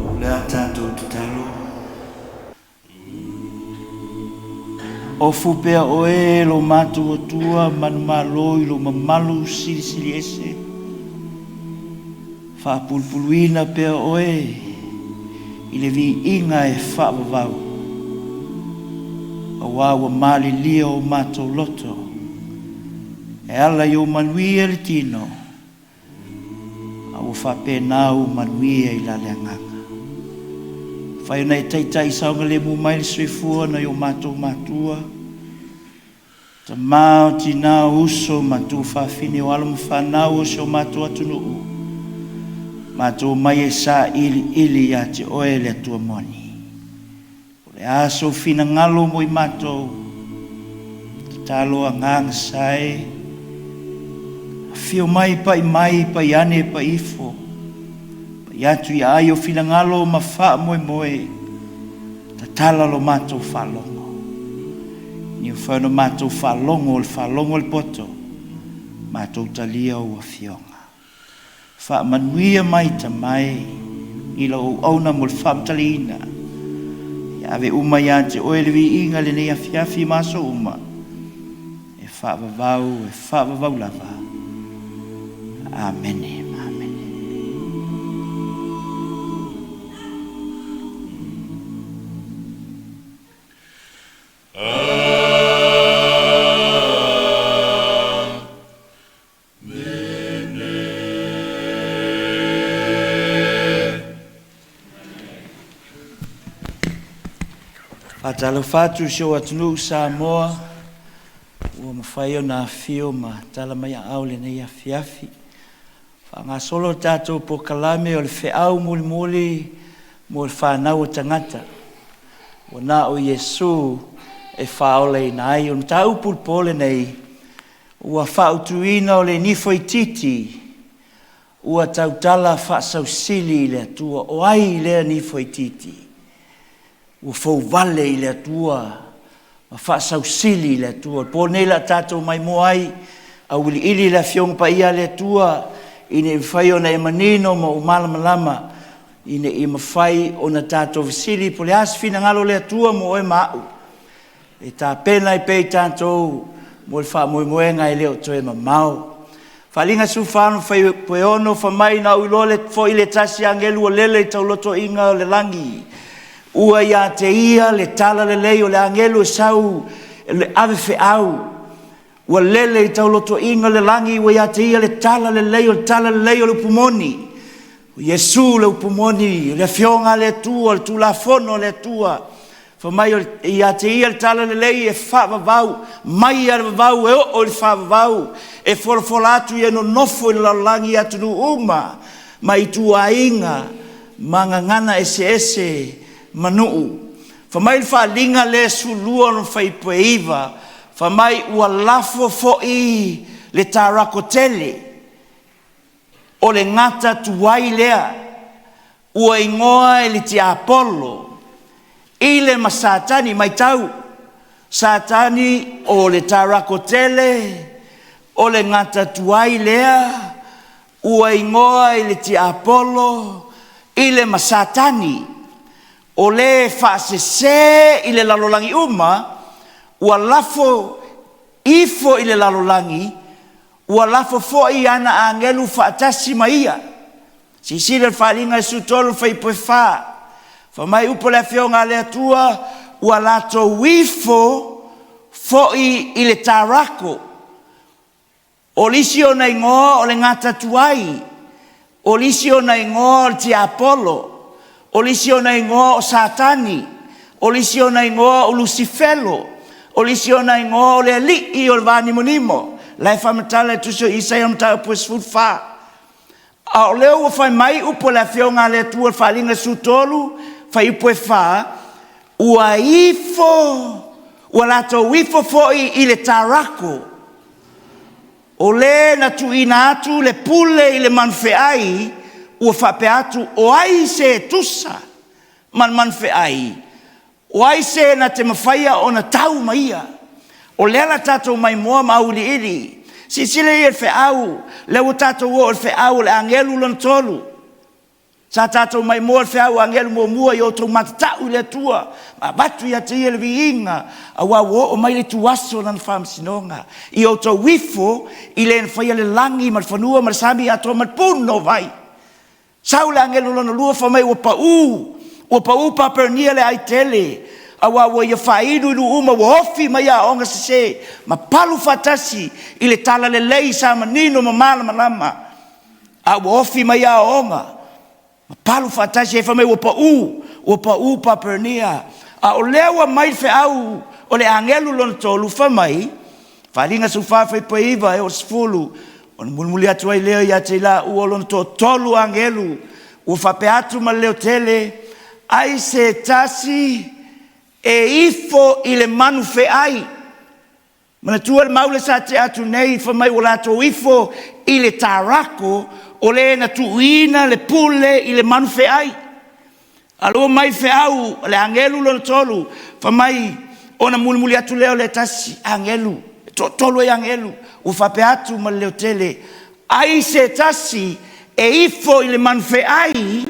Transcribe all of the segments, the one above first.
O le a tatou tatalo. Ofu pea oe e lo matou Atua manumalo i lou mamalu silisili ese. Faapulupuluina pea oe i le viiga e faavavau, aua ua malilia o matou loto e ala i ou manuia i le tino, a ua faapena ou manuia i la le agaga. Fai ona e taitai saogalemu mai le soifua nai o matou matua, tama o tina o uso ma tuafafine o alo ma fanau o si o matou atunuu, matou mai e sailiili ia te oe le Atua moni. O le a sou finagalo mo i matou, tatalo agaga sae, afio mai pai mai pai ane pai ifo, pai atu ia ai o finagalo ma faamoemoe, tatala lo matou faalogo. Ina ia mafai ona matou faalogo o le faalogo a le poto, matou talia ou afioga. Faamanuia mai Tama e i lau auauna mo le faamatalaina. Ia ave uma ia te oe le viiga i lenei afiafi ma aso uma, e faavavau, e faavavau lava. Amene. Amene. Faatalofa atu i si ou atunuu Samoa, ua mafai ona afio ma tala mai aao i lenei afiafi. Faagasolo le tatou polokalame o le feau mulimuli mo le fanau o tagata. Ua na o Iesu e faaolaina ai. O le mataupu i le po lenei, ua faautuina o le nifoititi ua tautala faasausili i le Atua. O ai lea nifoititi? Ua fouvale i le Atua ma faasausili i le Atua. O le po lenei o le a tatou maimoa ai, auiliili le Afioga Paia a le Atua, ina ia mafai ona e manino ma ou malamalama, ina ia mafai ona tatou fesili po o le a se finagalo o le Atua mo oe ma a'u, e tapena ai pea i tatou mo le faamoemoega e le o toe mamao. Faaaliga 14 fuaiupu 6, fai mai na ou iloa le foi le tasi agelu ua lele i taulotoiga o le lagi, ua ia te ia le tala lelei o le agelu e sau le ave feau, ua lele i taulotoiga o le lagi, ua ia te ia le tala lelei o le tala lelei o le upu moni. O Iesu le upu moni, o le Afioga a le Atua, o le Tulafono a le Atua. Fai mai ia te ia le tala lelei e faavavau, mai lava i le vavau e oo i le faavavau, e folafola atu ia nonofo i le lalolagi i atunuu uma ma ituaiga ma gagana eseese ma nuu. Fai mai le faaaliga lea 12 ona fuaiupu 9, fai mai ua lafo foi le tarako tele. O le gata tuai lea ua igoa e le tiapolo i le ma Satani. Matau, Satani o le tarako tele, o le gata tuai lea ua igoa i le tiapolo i le ma Satani, o le faasese i le lalolagi uma, ua lafo ifo i le lalolagi, ua lafo foi i ana agelu faatasi ma ia. Silasila i le Faaaliga 13 fuaiupu 4, fai mai upu a le Afioga a le Atua, ua latou ifo foi i le tarako. O le isi ona igoa o le gata tuai, o le isi ona igoa o le tiapolo, o le isi ona igoa o Satani, o le isi ona igoa o Lusifelo, o le isi ona igoa o le alii o le vanimonimo. La e faamatala e le Tusi o Isaia mataupu e 14. A o lea ua fai mai upu a le Afioga a le Atua i le Faaaliga 13 fuaiupu e 4, ua ifo, ua latou ifo foi i le tarako, o le na tuuina atu le pule i le manufeai, ua faapea atu, o ai se e tusa ma le manufeai? O ai se na te mafaia ona tau ma ia? O lea o le a tatou maimoa ma auiliili. Silasila i le feau, lea ua tatou oo i le feau o le agelu lona tolu. Sa tatou maimoa i le feau agelu muamua, ia outou matatau i le Atua ma avatu ia te Ia le viiga, aua ua oo mai le ituaso o Lana faamasinoga. Ia outou ifo i le na faia le lagi ma le fanua ma le sami atoa ma le punouai. Sau le agelu lona lua fai mai ua pau, ua pau Papelonia le ai tele, aua ua ia faainuinu uma, ua ofi mai aoga sese ma palu faatasi i le talalelei sa manino ma malamalama, a ua ofi mai aoaoga ma palu faatasi ai, fai mai ua pau, ua pau Papelonia. A o lea ua aumai le feau o le agelu lona tolu, fai mai, Faaaliga 14 fuaiupu e 9 e oo i le 10, ona mulimuli atu ai lea ia te i laua o lona toatolu o agelu, ua faapea atu ma le leotele, ai se tasi e ifo i le manufeai. Manatua le mau lea sa tea atu nei, fai mai ua latou ifo i le tarako, o le na tuuina le pule i le manufeai. A o lea ua aumai feau a le agelu lona tolu, fai mai ona mulimuli atu lea o le tasi agelu, e toatolu ai agelu, ua faapea atu ma le leotele, ai se tasi e ifo i le manufeai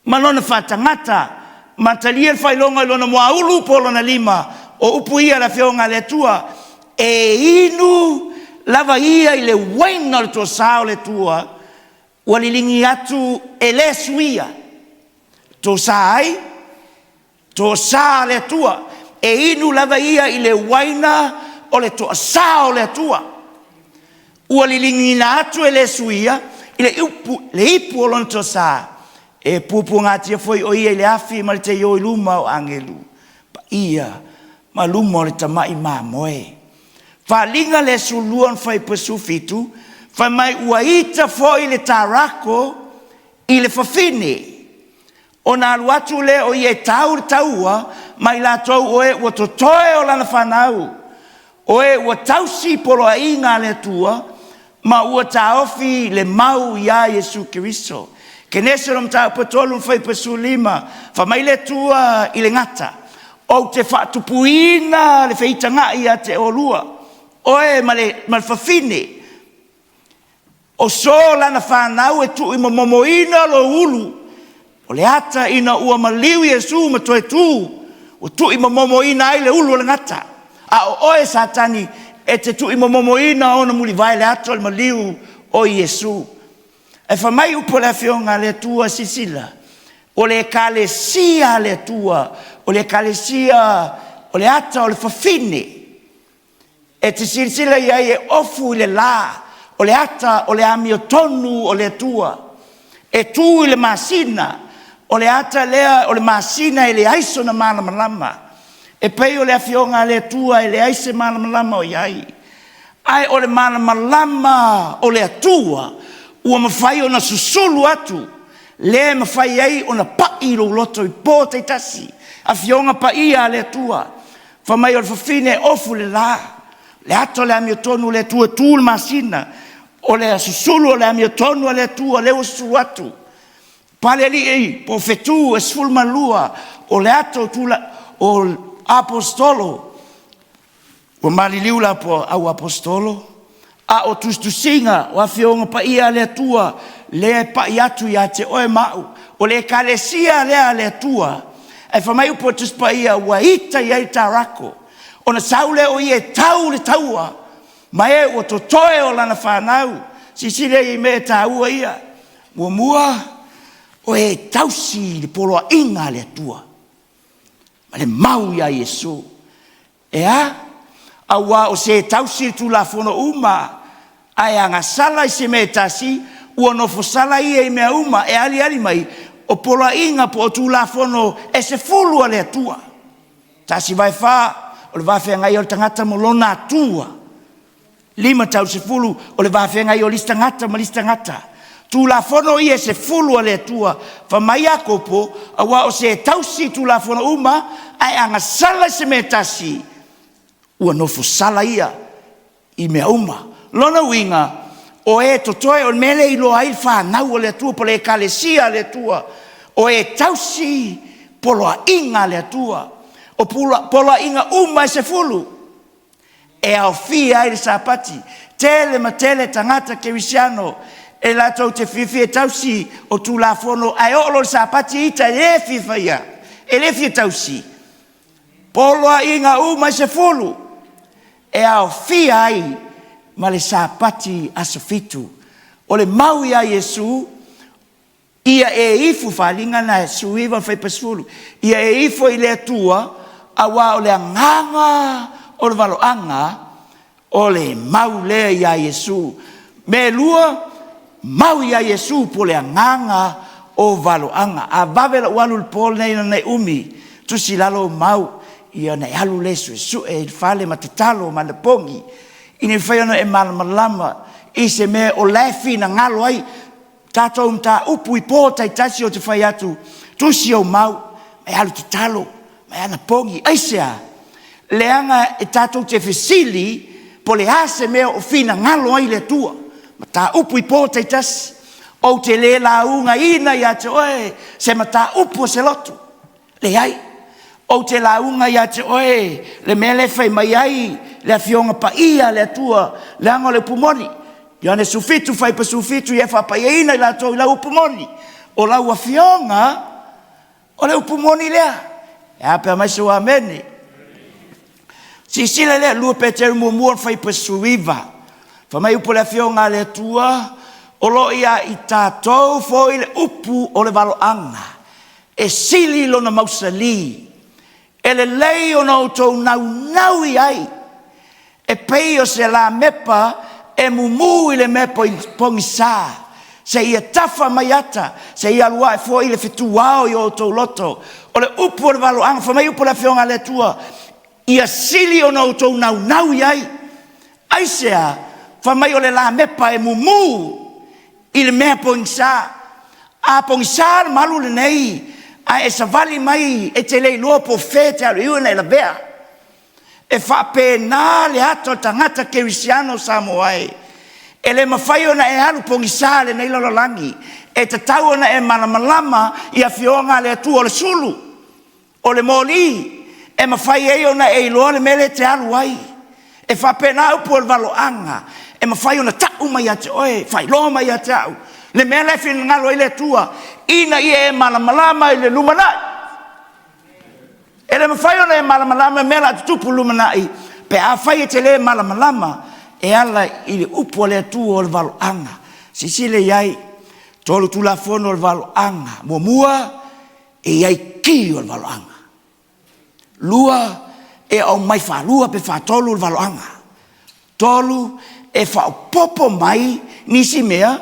ma lona faatagata ma talia le faailoga i lona muaulu po o lona lima. O upu ia a le Afioga a le Atua, e inu lava ia i le uaina o le toasa o le Atua ua liligi atu e le suia. Tosa ai? Tosa a le Atua. E inu lava ia i le uaina o le toasa o le Atua ua liligiina atu e le suia i le ipu, le ipu o lona toasa, e puapuagatia foi o ia i le afi ma le teio i luma o agelu paia ma luma o le tamai mamoe. Faaaliga le 12 ona fuaiupu e 17, fai mai ua ita foi le tarako i le fafine, ona alu atu lea o ia e tau le taua ma i latou o e ua totoe o lana fanau, o e ua tausi poloaiga a le Atua ma ua taofi le mau iā Iesu Keriso. Kenese o le mataupu e 3 fuaiupu e 15, fai mai le Atua i le gata, ou te faatupuina le feitagai ia te oulua, oe ma le fafine, o so lana fanau e tuuimomomoina lou ulu, o le ata ina ua maliu Iesu ma toe tu, ua tuuimomomoina ai le ulu o le gata. A o oe Satani, e te tuuimomomoina ona mulivae le ata o le maliu o Iesu. Ae fai mai upu a le Afioga a le Atua, silasila, o le Ekalesia a le Atua, o le Ekalesia o le ata o le fafine, e te silasila i ai e ofu i le la, o le ata o le amiotonu o le Atua, e tu i le masina, o le ata lea o le masina e leai sona malamalama, e pei o le Afioga a le Atua e leai se malamalama o i ai. Ae o le malamalama o le Atua ua mafai ona susulu atu, lea e mafai ai ona pai lou loto i po taitasi, Afioga Paia a le Atua, fai mai o le fafine e ofu i le la, le ata o le amiotonu o le Atua e tu i le masina. O le susulu o le amiotonu a le Atua lea ua susulu atu. Palealii po o fetu e 12 o le ato tula, o aposetolo ua maliliu la au aposetolo, a o tusitusiga o afioga paia a le Atua lea e pai atu ia te oe ma au, o le ekalesia lea a le Atua. Ae fai mai upu o le Tusi Paia ua ita i ai le taurako, ona sau lea o ia e tau le taua ma e ua totoe o lana fanau. Silasila i mea taua ia. Muamua, o e tausi i le poloaiga a le Atua ma le mau ia Iesu. E a? Aua o se e tausi le Tulafono uma ae agasala i se mea e tasi, ua nofosala ia i mea uma. E aliali mai, o poloaiga po o Tulafono e 10 a le Atua. 1 vae 4, o le va feagai ai o le tagata ma lona Atua. 5 tau 10, o le va feagai ai o le isi tagata ma le isi tagata. Tulafono ia e 10 a le Atua. Fai mai Iakopo, aua o se e tausi i Tulafono uma ae agasala i se mea e tasi, ua nofosala ia i mea uma. Lona uiga, o e totoe, o le mea lea e iloa ai le fanau a le Atua po o le ekalesia a le Atua, o e tausi poloaiga a le Atua. O poloaiga uma e 10 e aofia ai le Sapati. Tele ma tele tagata kerisiano e latou te fiafia e tausi o Tulafono, ae oo loa i le Sapati ita e le fia faia, e le fia tausi. Poloaiga uma e 10 e aofia ai ma le Sapati aso 7. O le mau ia Iesu, ia e ifo, faaaliga na e 19 faipa 10, ia e ifo i le Atua, aua o le agaga o le valoaga o le mau lea ia Iesu. Mea e lua, mau ia Iesu po o le agaga o valoaga. A vave lau alu i le po lenei ona e umi, tusi i lalo ou mau, ia ona e alu lea e suesue i le fale ma tatalo ma anapogi, ina ia mafai ona e malamalama i se mea o la e finagalo ai tatou mataupu i po taitasi. Ou te fai atu, tusi ou mau, e alu tatalo ma e anapogi. Aisea? Leaga e tatou te fesili po o le a se mea o finagalo ai le Atua, mataupu i po taitasi. Ou te le laugaina ia te oe se mataupu o se lotu, leai, ou te lauga ia te oe le mea lea e fai mai ai le Afioga Paia a le Atua, leaga o le upu moni. Ioane 17, fuaiupu 17, ia e faapaiaina i latou i lau upu moni. O lau Afioga, o le upu moni lea. E a pe a mai sou amene. Silasila lea, 2 Peteru muamua fuaiupu 19. Fai mai upu o le Afioga a le Atua, o lo o ia i tatou foi le upu o le valoaga, e sili lona mausali, e lelei ona outou naunau i ai, e pei o se lamepa e mumu i le mea pogisa, seia tafa mai ata, seia alu ae foi le fetuao i o outou loto. O le upu o le valoaga, fai mai upu o le Afioga a le Atua, ia sili ona outou naunau i ai. Aisea? Fai mai o le lamepa e mumu i le mea pogisa. A pogisa le malu lenei, ae e savali mai, e te le iloa po o fea e te alu, e ui ina e lavea. E faapena le ata o le tagata kerisiano Samoa e. E le mafai ona e alu pogisa i lenei lalolagi. E tatau ona e malamalama i afioga a le Atua o le sulu, o le moli, e mafai ai ona e iloa le mea lea e te alu ai. E faapena upu o le valoaga, e mafai ona tau mai ia te oe, faailoa mai ia te au, le mea la e finagalo ai le Atua, ina ia e malamalama i le lumanai. E le mafai ona e malamalama mea la tutupu lumanai pe afai e te le malamalama e ala i le upu a le Atua o le valoaga. Silasila i ai, tolu tulafono o le valoaga. Muamua, e i ai ki o le valoaga. Lua, e aumai faalua pe faatolu le valoaga. Tolu, e faaopoopo mai nisi mea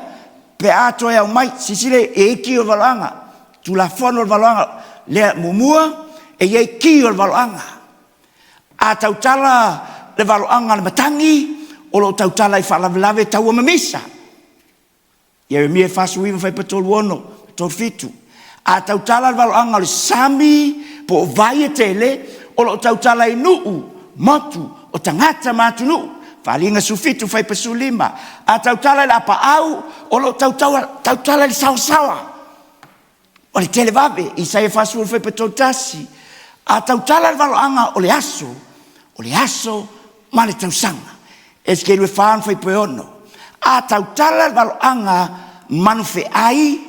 pe a toe aumai. Silasila e i ai ki o le valoaga, Tulafono o le valoaga. Lea, muamua, e i ai ki o le valoaga. A tautala le valoaga a le matagi, o lo o tautala i faalavelave taua mamisa. Ieremia 49 fuaiupu 36, 37. A tautala le valoaga o le sami po o vai e tele, o lo o tautala i nuu, motu, o tagata ma atunuu. Faaaliga 17 fuaiupu 15. A tautala i le apaau, o lo o tautala i le saoasaoa o le televave, Isaia 40 fuaiupu 31. A tautala i le valoaga o le aso, o le aso ma le tausaga, Esekielu 4 fuaiupu 6. A tautala i le valoaga manufeai,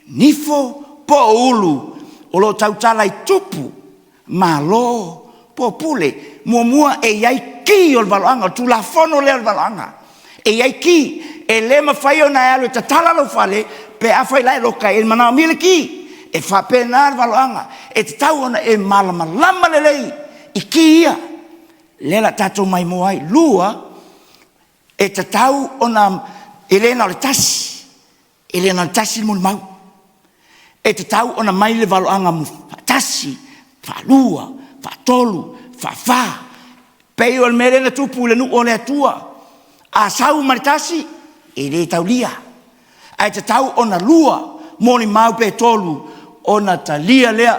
nifo po o ulu, o lo o tautala i tupu, malo po o pule. Muamua, e i ai ki o le valoaga, o le tulafono lea o le valoaga. E i ai ki, e le mafai ona e alu e tatala lou fale pe afai o la e loka, e manaomia le ki. E faapena le valoaga, e tatau ona e malamalama lelei i ki ia, lea o le a tatou maimoa ai. Lua, e tatau ona, e le na o le tasi, e le na o le tasi le molimau, e tatau ona aumai le valoaga faatasi, faalua, faatolu, faafa. E pei o le mea lea na tupu i le nuu o le Atua, a sau ma le tasi e le taulia, ae tatau ona lua molimau pe tolu ona talia lea.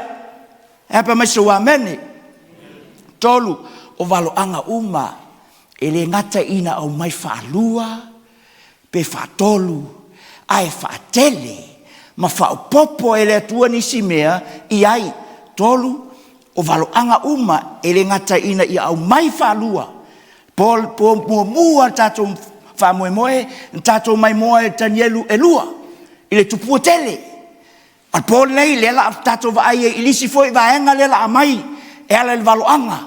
Ae a pe a fai mai sou amene? Tolu, o valoaga uma e le gata ina aumai faalua pe faatolu, ae faatele ma faaopoopo e le Atua nisi mea i ai. Tolu, o valoaga uma e le gata ina ia aumai faalua, po muamua le tatou faamoemoe na tatou maimoa i Tanielu e 2 i le tupua tele. A o le po lenei, o lea o le a tatou vaai ai i le isi foi vaega lea o le a aumai e ala i le valoaga,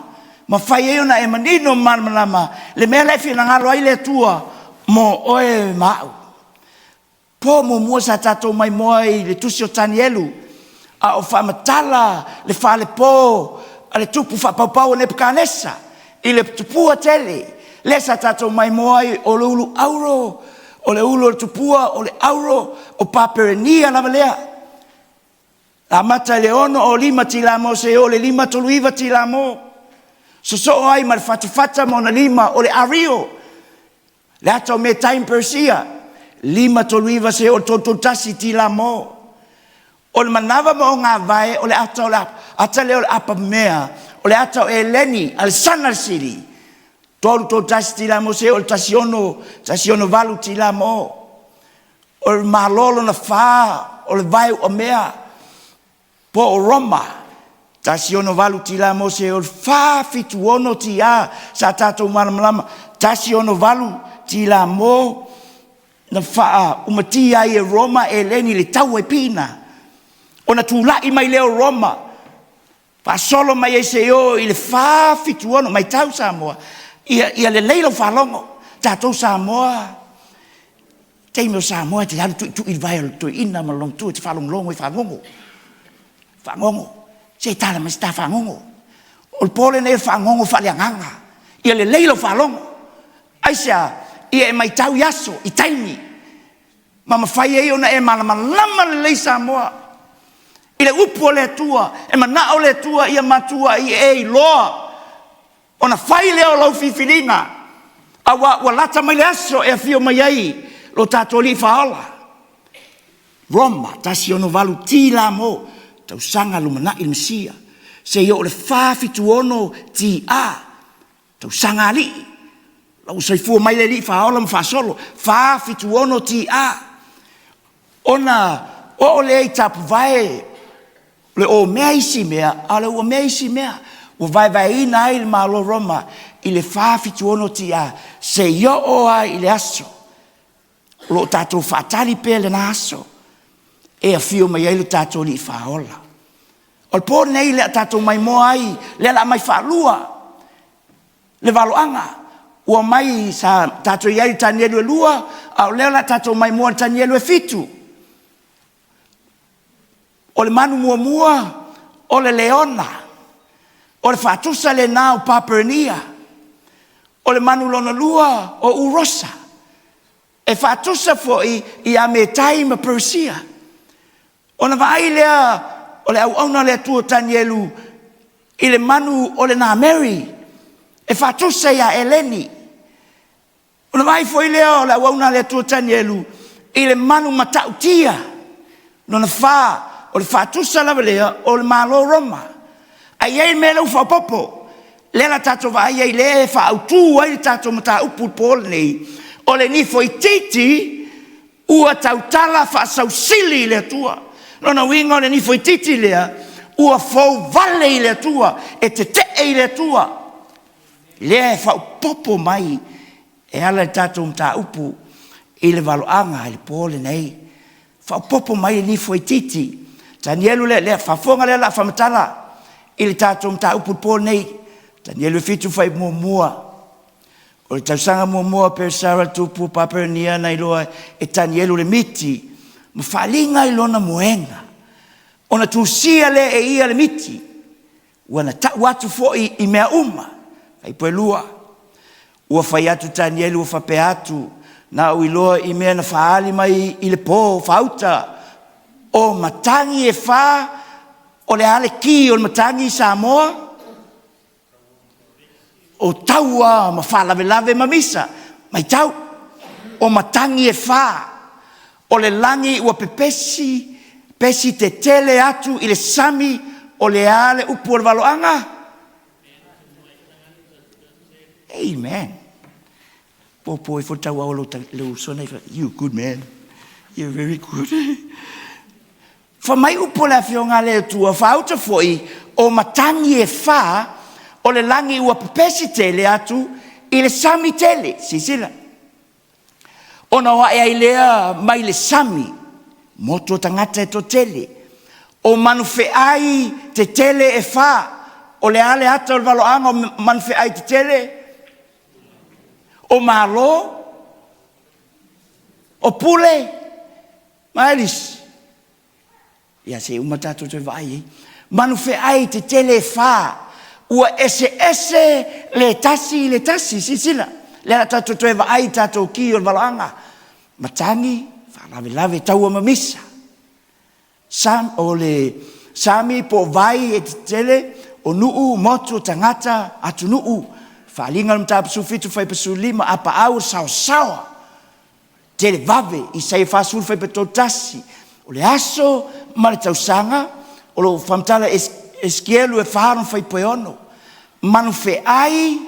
mafai ai ona e manino ma malamalama le mea la e finagalo ai le Atua mo oe ma au. Po muamua sa tatou maimoa ai i le tusi o Tanielu a o faamatala le falepo a le tupu faapaupau o Nepukatanesa i le tupua tele lea sa tatou maimoa ai, o le ulu auro, o le ulu o le tupua o le auro, o Papelonia lava lea. E amata i le 605 tilamo seia oo i le 539 tilamo, sosoo ai ma le fatafata ma ona lima o le Ario, le ata o Metai ma Peresia, 539 seia oo i le 331 tilamo. O le manava ma ogavae o le ata lea o le apamea, o le ata o Eleni, Alesana le sili, 331 tilamo seia oo i le 168 tilamo. O le Malo lona fa o le vae uamea po o Roma, 168 tilamo seia oo i le 476 TA. Sa tatou malamalama, 168 tilamo na faaumatia ai e Roma eleni i le taua i Pina, ona tulai mai lea o Roma faasolo mai ai seia oo i le 476. Matau Samoa, ia lelei lau faalogo. Tatou Samoa, taimi o Samoa e te alu tuitui i le vae o le toeaina ma le olomatua e te faalogologo i fagogo, fagogo, se tala mai se ta fagogo. O le po lenei o le fagogo faaleagaga, ia lelei lau faalogo. Aisea? Ia e matau i aso, i taimi ma mafai ai ona e malamalama lelei Samoa i le upu a le Atua. E manao le Atua ia matuai e iloa ona fai lea o lau filifiliga, aua ua lata mai le aso e afio mai ai lo tatou Alii Faaola. Roma 168 tilamo, tausaga lumanai le Mesia, seia oo i le 476 TA, tausaga alii, la ua soifua mai le Alii Faaola ma faasolo, 476 TA. Ona oo lea i tapuvae o le omea isi mea, a o le uamea isi mea, ua vaevaeina ai le Malo o Roma i le 476 TA seia oo lava i le aso o lo o tatou faatali pea lena aso e afio mai ai lo tatou Alii Faaola. O le po lenei o le a tatou maimoa ai, lea o le a aumai faalua le valoaga. Ua aumai sa tatou i ai i Tanielu e 2, a o lea o le a tatou maimoa i Tanielu e 7. O le manu muamua o le leona, o le faatusa lena o Papelonia. O le manu lona lua o Urosa, e faatusa foi ia Metai ma Peresia. Ona vaai lea o le auauna a le Atua o Tanielu i le manu o le nameri e faatusa ia Eleni. Ona vaai foi lea o le auauna a le Atua o Tanielu i le manu matautia lona fa, o le faatusa lava lea o le Malo o Roma. Ae i ai le mea lea ua faaopoopo, Lea la tatou vaai ai lea e faaautu ai le tatou mataupu i le po lenei, o le nifo itiiti ua tautala faasausili i le Atua. Lona uiga o le nifo itiiti lea ua fouvale i le Atua, e tetee i le Atua. Lea e faaopoopo mai e ala i le tatou mataupu i le valoaga i le po lenei. Faaopoopo mai le nifo itiiti. Tanielu lea, lea faafofoga lea o le a faamatala i le tatou mataupu i le po lenei. Tanielu 7 fuaiupu 1. O le tausaga muamua o Pelesara le tupu o Papelonia na iloa e Tanielu le miti ma faaaliga i lona moega, ona tusia lea e ia le miti, ua na tau atu foi i mea uma. Fuaiupu 2, Ua fai atu Tanielu ua faapea atu, na ou iloa i mea na faaali mai i le po faauta, o matagi e fa, o le a le ki o le matagi Samoa? O taua ma faalavelave ma misa. Matau, o matagi e fa, o le lagi ua pepesi, pesi tetele atu i le sami, o le a le upu o le valoaga? Amen. Popo ifo le tauau o lou uso na You good man. You're very good. Fa mai upu o le afioga a le Atua, faauta foi o matagi e fa o le lagi ua pepesi tele atu i le sami tele. Silasila. Ona o ae ai lea mai le sami, motu o tagata e toatele, o manufeai tetele e fa. O le a le ata o le valoaga o manufeai tetele? O Malo, o Pule ma ai le isi? Ia se i uma tatou toe vaai i ai. Manufeai tetele e fa, ua eseese le tasi i le tasi. Silasila, lea o le a tatou toe vaai i tatou ki o le valoaga. Matagi, faalavelave, taua ma misa. Sam, o le sami po o vai e tetele, o nuu, motu, tagata, atunuu, faaaliga o le mataupu 17 fuaiupu 15, apaau o le saosaoa, televave, Isaia 40 fuaiupu 31, o le aso ma le tausaga, o lo o faamatala e Esikielu e 4 lona fuaiupu e 6. Manufeai,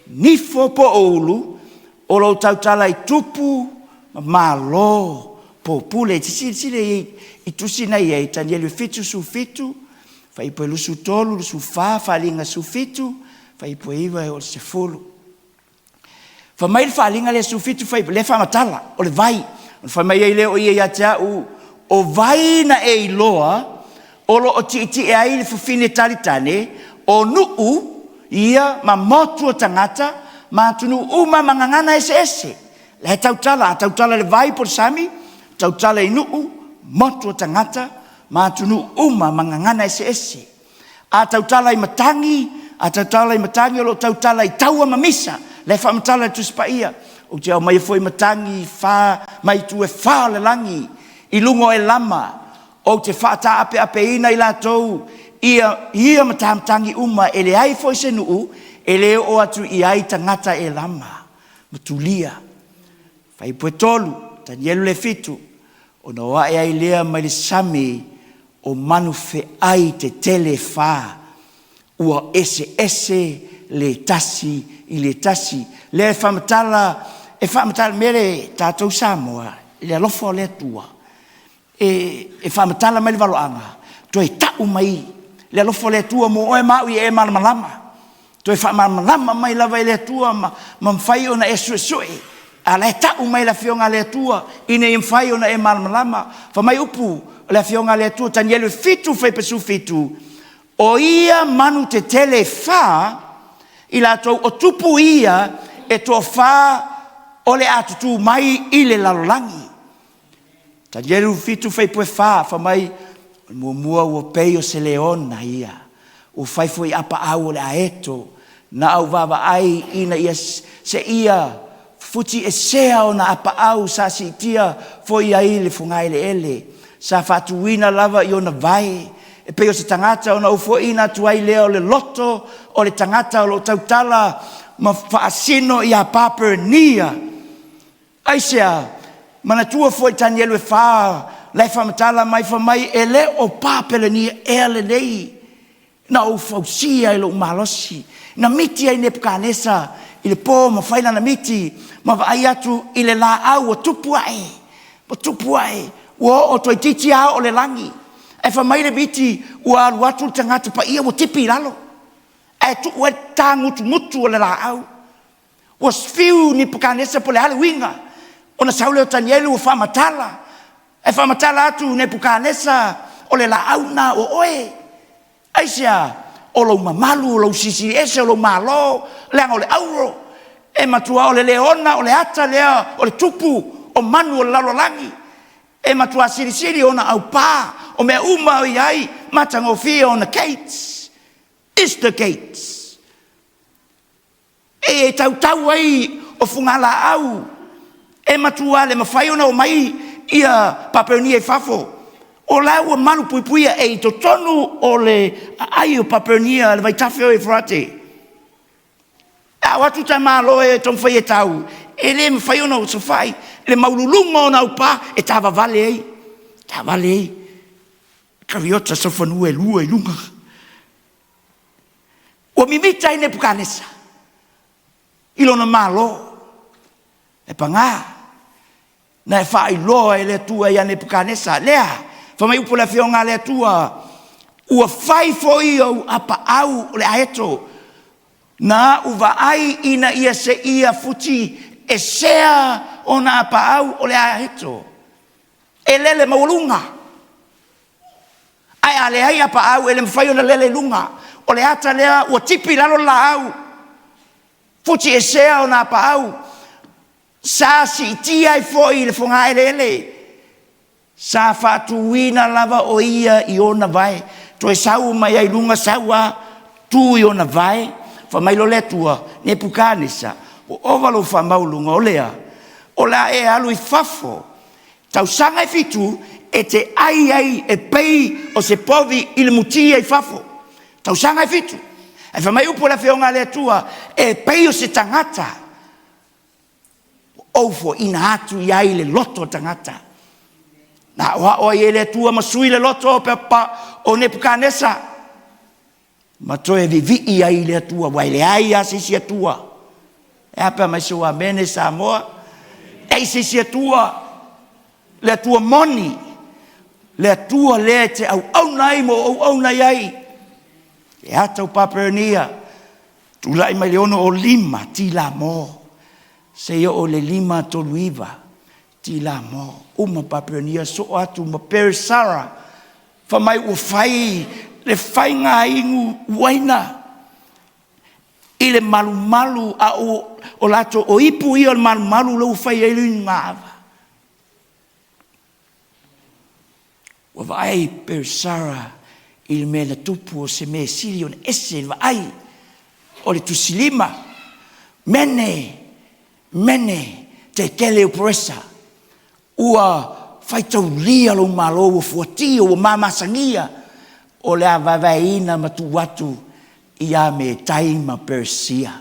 nifo po o ulu, o lo o tautala i tupu ma malo po o pule. E te silasila i ai i tusi na e i ai, Tanielu 7, 17, fuaiupu e 23, 24, Faaaliga 17, fuaiupu e 9 e oo i le 10. Fai mai le faaaliga lea 17 fuaiupu, lea e faamatala, o le vai. Ona fai mai ai lea o ia ia te au, o vai na e iloa o lo o tietie ai le fafine talitane, o nuu ia ma motu o tagata ma atunuu uma ma gagana eseese. La e tautala, a tautala i le vai po o le sami, tautala i nuu, motu o tagata ma atunuu uma ma gagana eseese. A tautala i matagi, a tautala i matagi o lo o tautala i taua ma misa, la e faamatala e le Tusi Paia. Ou te aumaia foi matagi fa mai itu e fa o le lagi i luga o Elama, ou te faataapeapeina i latou ia ia matamatagi uma, e leai foi se nuu e le oo atu i ai tagata Elama ma Tulia. Fuaiupu e 3, Tanielu le 7, ona o ae ai lea mai le sami o manufeai tetele e fa, ua eseese le tasi i le tasi. Lea e faamatala, e faamatala mea le tatou Samoa i le alofa o le Atua, e, e faamatala mai le valoaga, toe tau mai le alofa o le Atua mo oe ma au ia e malamalama. Toe faamalamalama mai lava e le Atua ma, ma mafai ona e suesue. A la e tau mai le Afioga a le Atua ina ia mafai ona e malamalama. Fai mai upu o le Afioga a le Atua, Tanielu 7, fuaiupu 17, o ia manu tetele e fa, i latou o tupu ia e toafa o le a tutū mai i le lalolagi. Talielu 7 fuaiupu e 4, fai mai, o le muamua ua pei o se leona ia, ua fai foi apaau o le aeto, na au vaavaai ina ia seia futi esea ona apaau sa siitia foi ai le fogaeleele, sa faatuina lava i ona vae, e pei o se tagata ona ou foaiina atu ai lea o le loto o le tagata o lo o tautala ma faasino ia Papelonia. Aisea? Manatua foi Tanielu e fa, la e faamatala mai fai mai e le o Papelania ea lenei. Na ou fausia i lou malosi, na miti ai Nepukanesa i le po ma fai lana miti ma vaai atu i le laau ua tupu ae, ua tupu ae, ua oo toeitiiti lava oo i le lagi. Ae fai mai le miti ua alu atu le tagata paia ua tipi i lalo, ae tuu ai le tagutugutu o le laau. Ua fiu Nepukanesa po o le a le uiga, ona sau lea o Tanielu ua faamatala, ae faamatala atu Nepukanesa o le laau lena o oe. Aisea? O lou mamalu, o lou silisili ese, o lou malo, leaga o le auro, e matua o le leona, o le ata lea o le tupu o manu o le lalolagi, e matua silisili ona aupa, o mea uma o i ai, matagofie ona gates, is the gates. E tautau ai o fugalaau, e matua le mafai ona omai ia Papelonia i fafo, o la ua malupuipuia, e i totonu o le aai o Papelonia i le vaitafe o Eufirate. A o atu tamaloa e taumafai e tau, e le mafai ona osofai le maualuluga o ona aupa e tavavale ai, taavale ai kariota sofanua e lua i luga. Ua mimita ai Nepukanesa i lona malo, ae paga, na faailoa e le Atua ia Nepukanesa, lea fai mai upu o le Afioga a le Atua, ua fai foi ou apaau o le aeto, na au vaai ina ia seia futiesea ona apaau o le aeto, e lele maualuga. Ae a leai apaau e le mafai ona lele i luga. O le ata lea ua tipi i lalo le laau, futiesea ona apaau, sa siitia ai foi i le fogaeleele, sa faatuina lava o ia i ona vae, toe sau mai lava i luga sau lava tu i ona vae. Fai mai loa le Atua, Nepukanesa ua ova lou faamaualuga, o le a? O le a e alu i fafo tausaga e fitu e te ai ai e pei o se povi i le mutia i fafo, tausaga e fitu. Ae fai mai upu a le Afioga a le Atua, e pei o se tagata ua ou foaiina atu i ai le loto o le tagata. Na aoao ai e le Atua ma sui le loto o Nepukanesa ma toe vivii ai i le Atua, aua e leai lava se isi Atua. E a pe a aumai sou amene Samoa? E leai se isi Atua, le Atua moni, le Atua lea e te auauna ai ma ou auauna i ai. Le ata o Papelonia, tulai mai le 65 Tilamo seia oo i le 539 Tilamo, uma Papelonia soo atu ma Perisara, fai mai ua fai le faiga inu uaina i le malumalu, a o latou o ipu ia o le malumalu lea ua fai ai le inugaava. Ua vaai Perisara i le mea na tupu, o se mea sili ona ese i le vaai, o le tusilima, Mene, Mene, Tekele Uperesa, ua faitaulia lou malo, ua fuatia ua mamasagia, o le a vaevaeina ma tuu atu ia Metai ma Peresia.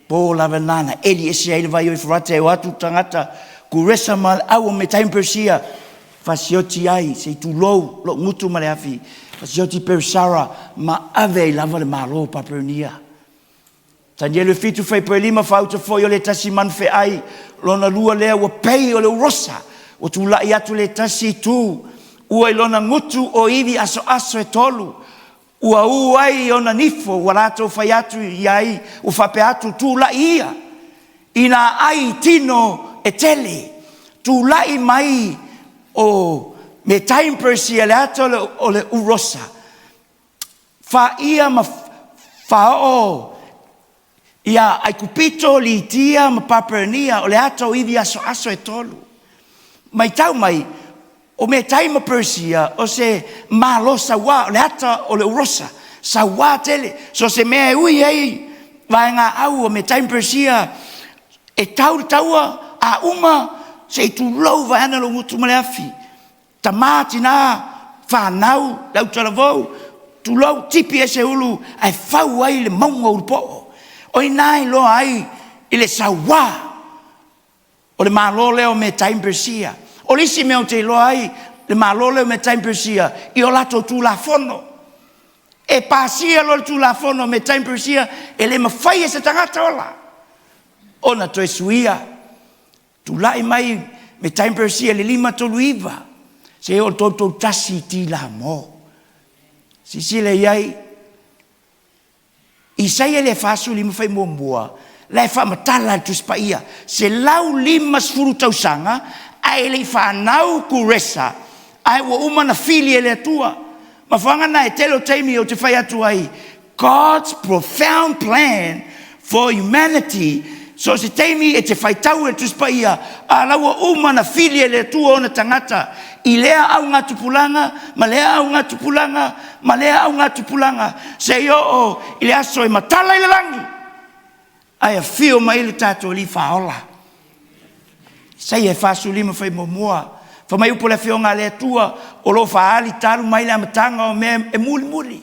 Po lava lena na eli ese ai le vai o Eufirate e o atu tagata Kuresa ma le au o Metai ma Peresia fasioti ai, se i tulou lou gutu ma le afi, fasioti Perisara ma ave ai lava le malo o Papelonia. Tanielu 7:5, faauta foi o le tasi manufeai lona lua lea ua pei o le urosa, ua tulai atu le tasi itu, ua i lona gutu o ivi asoaso e tolu, ua u ai ona nifo, ua latou fai atu i ai, ua faapea atu, tulai ia ina ai tino e tele. Tulai mai o Metai ma Peresia, le ata o le urosa, faia ma faaoo ia Aikupito, Litia ma Papelonia, o le ata o ivi asoaso e tolu. Matau mai, o Metai ma Peresia o se malo saua, o le ata o le urosa, saua tele. So o se mea e ui ai vaegaau a Metai ma Peresia, e tau le taua, a uma, se i tulou vaeane lou gutu ma le afi, tama, tina, fanau, le autalavou, tulou, tipi ese ulu ae fau ai le mauga o Ulupoo. O i ina e iloa ai i le saua o le malo lea o Metai ma Peresia. O le isi mea ou te iloa ai le malo lea o Metai ma Peresia, i o latou tulafono. E pasia loa le Tulafono a Metai ma Peresia, e le mafai e se tagata ola ona toe suia. Tulai mai Metai ma Peresia i le 539 seia oo i le 331 i Tilamo. Silasila i ai, Isaia i le 45 fai muamua, la e faamatala e le Tusi Paia, 150 tausaga ae le i fanau Kuresa, ae ua uma ona fili e le Atua. Mafuaaga na e tele o taimi ou te fai atu ai, God's profound plan for humanity. So o se taimi e te faitau i le Tusi Paia, a la ua uma ona fili e le Atua ona tagata i lea augatupulaga ma lea augatupulaga ma lea augatupulaga seia oo i le aso e matala i le lagi ae afio mai le tatou Alii Faaola. Isaia 45 fai muamua, fai mai upu o le Afioga a le Atua o lo o faaali talu mai le amataga o mea e mulimuli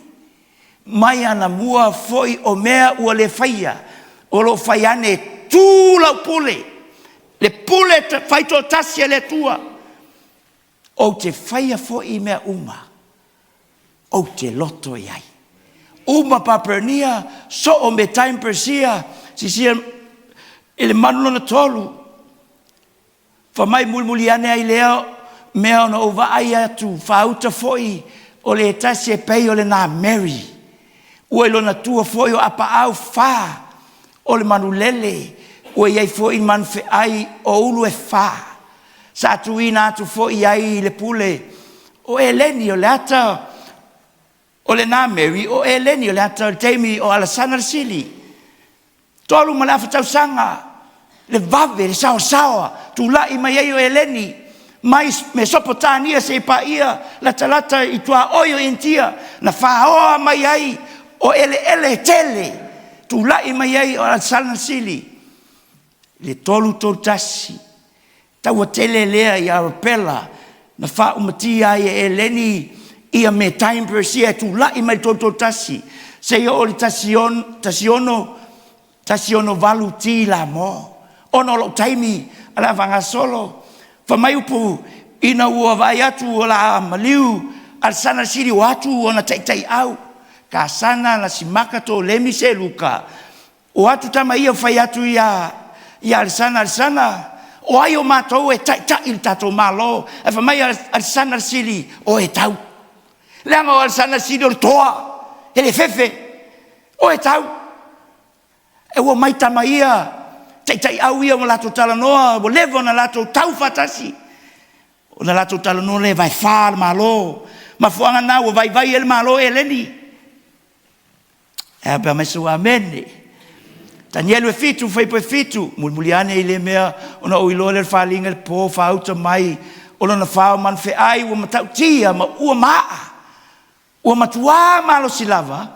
mai anamua foi o mea ua le faia, o lo o fai ane e tu lau pule, le pule faitoatasi a le Atua. Ou te faia foi mea uma ou te loto i ai. Uma Papelonia, soo Metai ma Peresia, silasila i le manu lona tolu, fai mai mulimuli ane ai lea mea ona ou vaai atu faauta foi o le tasi e pei o le Mary, ua i lona tua foi o apaau fa o le manulele, ua i ai foi manufeai o ulu e fa, sa tuuina atu foi i ai le pule. O Eleni o le ata o lena Mary, o Eleni o le ata o le taimi o Alesana le Sili, 3.5 tausaga le vave, le saosaoa, tulai mai ai o Eleni mai Mesopotania seia paia latalata i tuaoi o Initia, na faoa mai ai o eleele e tele, tulai mai ai o Alesana le Sili. I le 331, taua tele lea i Arapela na faaumatia ai e Eleni ia Metai ma Peresia e tulai mai i le 331 seia oo i le 168 T Lamo. Ona o lou taimi o le a faagasolo, fai mai upu ina ua vaai atu o le a maliu Alesana le Sili ua o atu ona taitaiau, Kasana, Lasimaka, Tolemi, Seluka, o atu tama ia fai atu ia Alesana, Alesana, o ai o matou e taitai i le tatou Malo? Ae fai mai Alesana le Sili, o e tau. Leaga o Alesana le Sili o le toa, e le fefe, o e tau. E ua omai tama ia, taitaiau ia ua latou talanoa, ua leva ona latou tau faatasi, ona latou talanoa lea e vaefa le Malo. Mafuaaga lena ua vaivai ai le Malo o Eleni. Ae a pe a aumai sou amene. Tanielu e 7 fuaiupu e 7, mulimuli ane i lea mea ona ou iloa lea o le faliga i le po faauta mai o lona fa o manufeai ua matautia ma ua maaa, ua matuā malosi lava,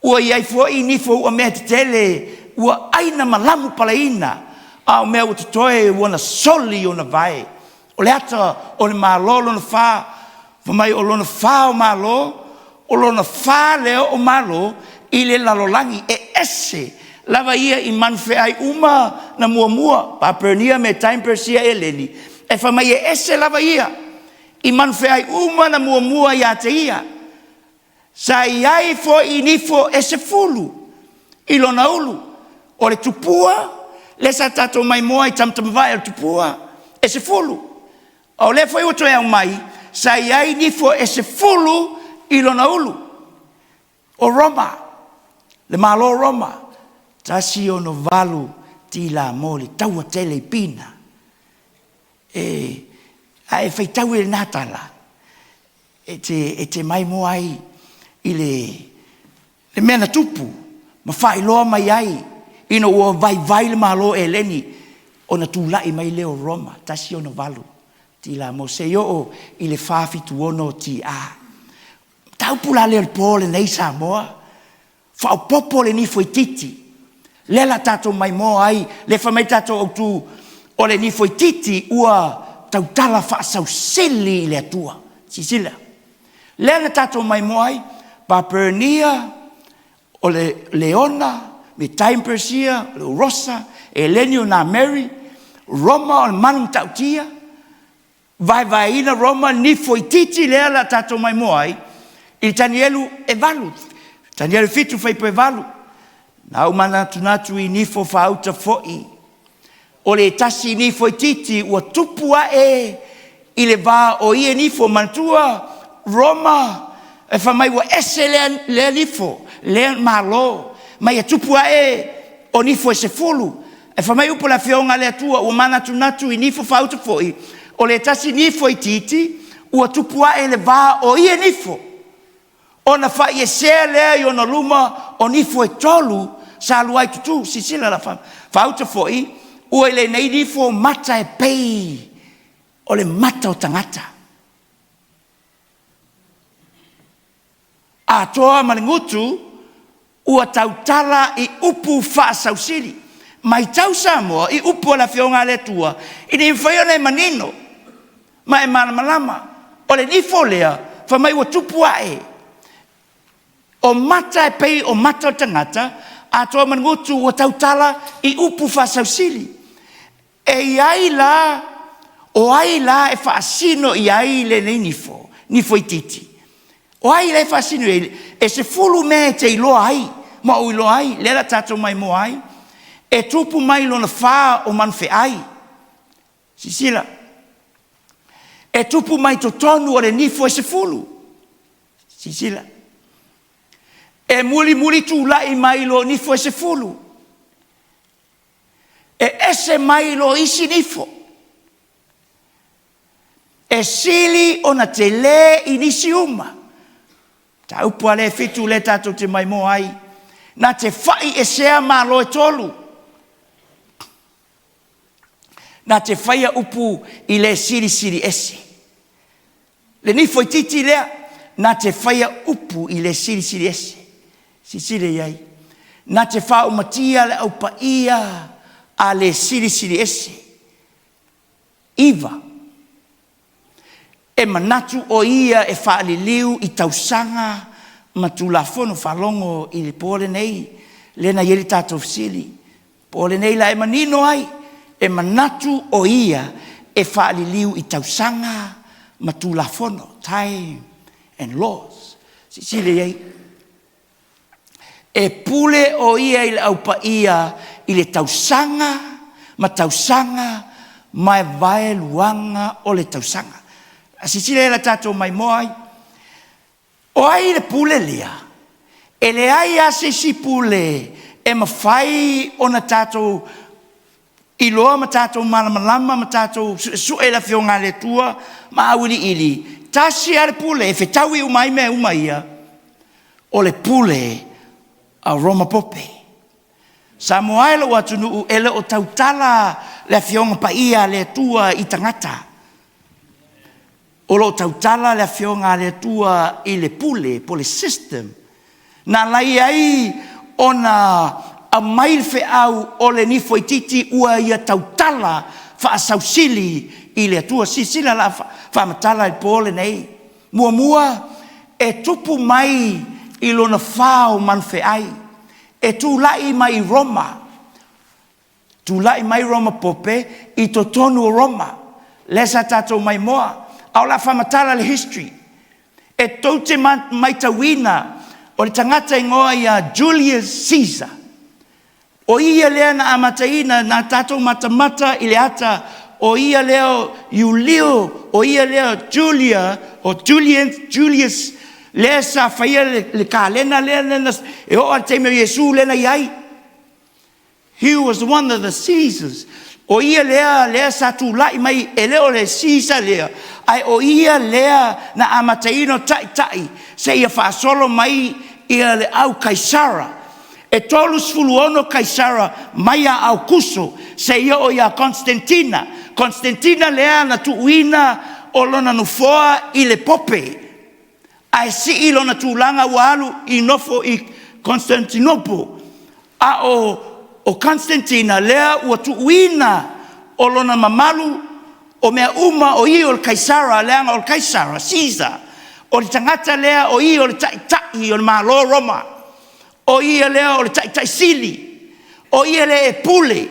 ua i ai foi nifo uamea tetele ua aina ma lamu paleina, a o mea ua totoe ua na soli ona vae. O le ata o le Malo lona fa, fai mai o lona fa o Malo, o lona fa lea o Malo i le lalolagi, e ese lava ia i manufeai uma na muamua, Papelonia, Metai ma Peresia, Eleni, e fai mai e ese lava ia i manufeai uma na muamua ia te ia. Sa i ai foi nifo e 10 i lona ulu, o le tupua, lea sa tatou maimoa i tamatamavae o le tupua, e 10. A o lea foi ua toe aumai, sa i ai nifo e 10 i lona ulu. O Roma, le Malo o Roma, 168 Tilamo le taua tele i Pina. E, a e faitau i lena tala, e te maimoa ai i le mea na tupu ma faailoa mai ai ina ua vaivai le Malo o Eleni ona tulai mai lea o Roma 168 Tilamo seia oo i le 476 TA. Mataupu la lea o le po lenei Samoa, faaopoopo le nifo itiiti, lea la tatou maimoa ai, lea fai mai tatou autu, o le nifo itiiti ua tautala faasausili i le Atua. Silasila, lea na tatou maimoa ai, Papelonia, o le Leona, Metai ma Peresia, o le Orosa, Eleni o na Mary, Roma o le manu matautia, vaevaeina Roma, nifo itiiti lea la tatou maimoa ai, i Tanielu e 8. Tanielu 7 fuaiupu 8, Na ou manatunatu i nifo faauta foi, o le tasi nifo itiiti ua tupu ae i le va o ia nifo. Manatua Roma e fai mai ua ese lea, lea nifo, lea Malo, ma ia tupu ae o nifo e 10. Ae fai mai upu a le Afioga a le Atua, ua manatunatu i nifo faauta foi, o le tasi nifo itiiti ua tupu ae i le va o ia nifo, ona faiesea lea i ona luma o nifo e tolu sa lua ai tutu. Silasila la faauta foi, ua i lenei nifo mata e pei o le mata o tagata. Atoa ma le gutu ua tautala i upu faasausili. Matau Samoa i upu a le Afioga a le Atua, ina ia mafai ona e manino ma e malamalama. O le nifo lea fai mai ua tupu ae, o mata e pei o mata o le tagata, atoa ma le gutu ua tautala i upu faasausili. E i ai la, o ai la e faasino i ai lenei nifo, nifo itiiti? O ai la e faasino i ai? E 10 mea e te iloa ai, ma ou iloa ai, lea la tatou maimoa ai. E tupu mai lona fa o manufeai. Silasila, e tupu mai totonu o le nifo e 10. Silasila, e mulimuli tulai mai lo nifo e 10. E ese mai lo isi nifo. E sili ona tele i nisi uma. Mataupu lava lea e 7 lea tatou te maimoa ai. Na te fai esea Malo e tolu. Na te faia upu i le silisili ese. Le nifo itiiti lea, na te faia upu i le silisili ese. Silasila i ai. Na te faaumatia le au paia a le silisili ese. 9. E manatu o ia e faaliliu i tausaga ma Tulafono. Faalogo i le po lenei, lea na i ai le tatou fesili. Po o lenei la e manino ai, e manatu o ia e faaliliu i tausaga ma Tulafono, time and laws. Silasila i ai. E pule o ia i le au paia i le tausaga ma tausaga ma vaeluaga o le tausaga. A silasila i ai tatou maimoa ai. O ai le pule lea? E leai lava se isi pule e mafai ona tatou iloa ma tatou malamalama ma tatou suesue le Afioga a le Atua ma auiliili, tasi lava le pule e fetaui uma ai mea uma ia, o le pule a Roma Pope. Samoa e lou atunuu, e le o tautala le Afioga Paia a le Atua i tagata. O lo o tautala le Afioga a le Atua i le pule po o le system na alai ai ona aumai le feau o le nifo itiiti ua ia tautala faasausili i le Atua. Silasila la faamatala i le po lenei. Muamua, e tupu mai i lona fa o manufeai, e tulai mai i Roma, tulai mai Roma Pope i totonu o Roma, lea sa tatou maimoa. A o le a faamatala le history. E tou te matauina o le tagata igoa ia Julius Caesar. O ia lea na amataina, na tatou matamata i le ata, o ia lea o Iulio, o ia lea o Julia, o Julian, Julius, lea sa faia le kalena lea, e oo lava i le taimi o Iesu lea na i ai. He was one of the Caesars. O ia lea, lea sa tulai mai, e le o le Caesar lea, ae o ia lea na amataina o taitai seia faasolo mai ia le au Kaisara. E 36 Kaisara mai ia Aukuso seia oo ia Konestantina. Konestantina lea na tuuina o lona nofoa i le Pope, ae sii lona tulaga ua alu i nofo i Constantinople. A o Constantina lea ua tuuina o lona mamalu o mea uma o ia o le Kaisara, leaga o le Kaisara, Caesar, o le tagata lea o ia o le taitai o le Malo o Roma. O ia lea o le taitai sili, o ia lea e pule,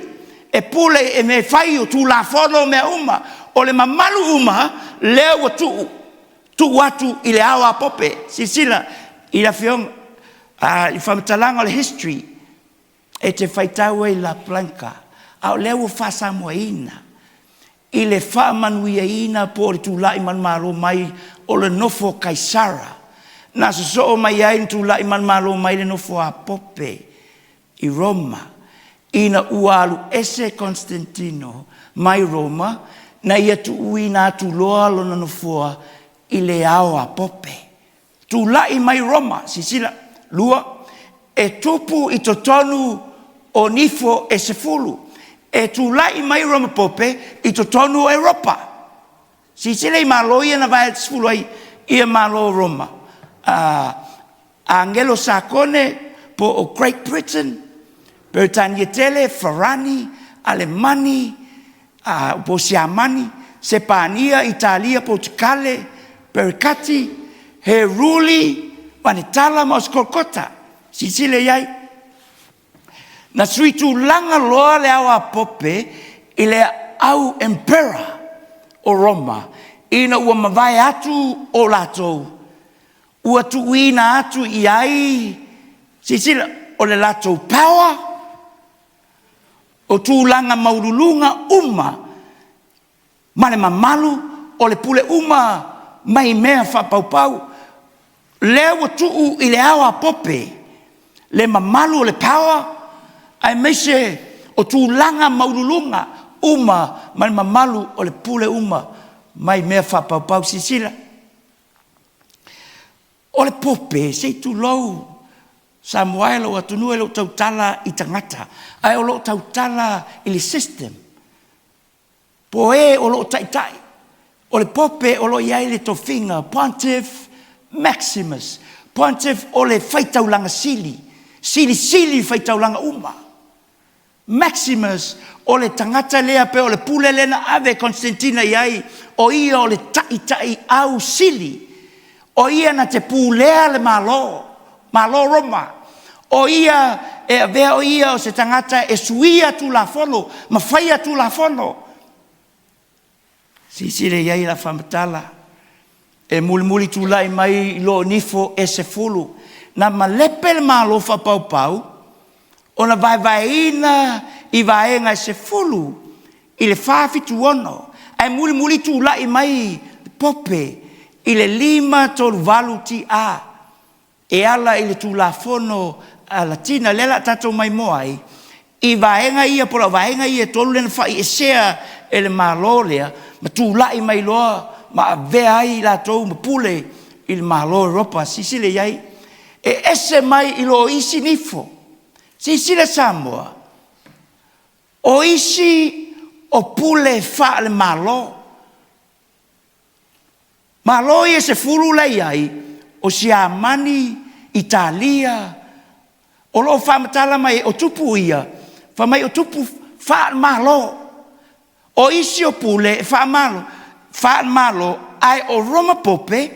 e pule i mea e fai, o tulafono mea uma. O le mamalu uma lea ua tuu, tuu atu i le ao a Pope. Silasila i le afioga I faamatalaga o le history, e te faitau ai La Blanca, a o lea ua faasamoaina i le faamanuiaina po o le tulai manumalo mai o le nofo a Kaisara, na sosoo mai ai ma tulai manumalo mai le nofo a Pope i Roma, ina ua alu ese Constantino mai Roma, na ia tuuina atu loa lona nofoa i le ao a Pope. Tulai mai Roma, silasila, lua, e tupu i totonu o nifo e 10. E tulai mai Roma Pope i totonu o Europa. Silasila i Malo ia na vae 10 ai ia Malo o Roma. Agelo Sakone po o Great Britain, Peretania tele, Farani, Alemani, po o Siamani, Sepania, Italia, Potukale, Perekati, Heruli, Manetala ma Osekolokota. Silasila i ai. Na sui tulaga loa le ao a Pope i le au emperor o Roma ina ua mavae atu o latou ua tuuina atu i ai, silasila, o le latou power, o tulaga maualuluga uma ma le mamalu o le pule uma mai mea faapaupau. Lea ua tuu i le ao a Pope le mamalu o le power aemaise o tulaga maualuluga uma ma le mamalu o le pule uma mai mea faapaupau. Silasila, o le Pope, se i tulou Samoa e lou atunuu, e le o tautala i tagata, ae o lo o tautala i le system, po o e o lo o taitai. O le Pope o lo o i ai le tofiga Pontiff Maximus. Pontiff o le faitaulaga sili, silisili i faitaulaga uma. Maximus o le tagata lea pei o le pule lea na ave e Constantine i ai, o ia o le taitai au sili, o ia na te pulea le Malo, Malo o Roma. O ia e avea o ia o se tagata e suia Tulafono ma faia Tulafono. Silasila i ai o le a faamatala, e mulimuli tulai mai i lo nifo e 10, na malepe le Malo faapaupau ona vaevaeina i vaega e 10 i le 476, ae mulimuli tulai mai Pope i le 538 TA e ala i le Tulafono a Latina, lea o le a tatou maimoa ai i vaega ia po o vaega ia e 3 lea na faiesea e le Malo lea ma tulai mai loa ma avea ai i latou ma pule i le Malo o Europa. Silasila i ai, e ese mai i lo isi nifo. Silasila Samoa, o isi o pule faale-Malo. Malo ia e 10 la e i ai, o Siamani, Italia, o lo o faamatala mai o tupu ia, fai mai o tupu faale-Malo. O isi o pule faale-Malo, ae o Roma Pope,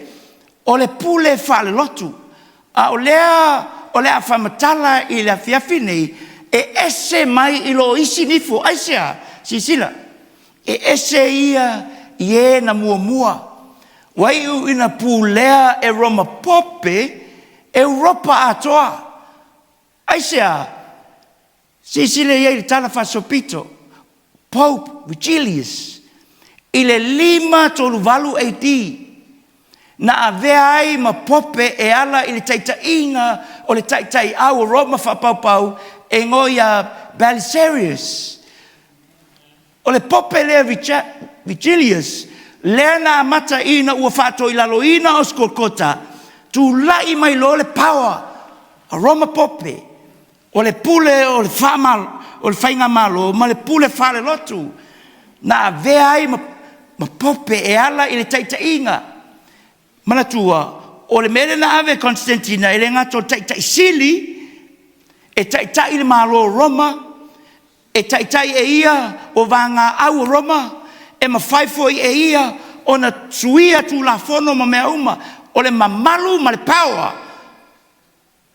o le pule faale-lotu. A o lea o le a faamatala i le afiafi nei, e ese mai i lo isi nifo. Aisea? Silasila, e ese ia i e na muamua. Ua iu ina pulea e Roma Pope Europa atoa. Aisea? Silasila i ai i le Tala Faasolopito, Pope Vigilius i le 538 AD na avea ai ma Pope e ala i le taitaiga o le taitaiau o Roma faapaupau e igoa ia Belisarius. O le Pope lea Vigilius lea na amata ina ua faatoilaloina Osekolokota, tulai mai loa le power a Roma Pope, o le pule o le faigamalo ma le pule faalelotu na avea ai ma Pope e ala i le taitaiga. Manatua, o le mea lea na ave e Constantine, e le gata o le taitai sili, e taitai le Malo o Roma, e taitai e ia o vagaau o Roma, e mafai foi e ia ona suia Tulafono ma mea uma. O le mamalu ma le power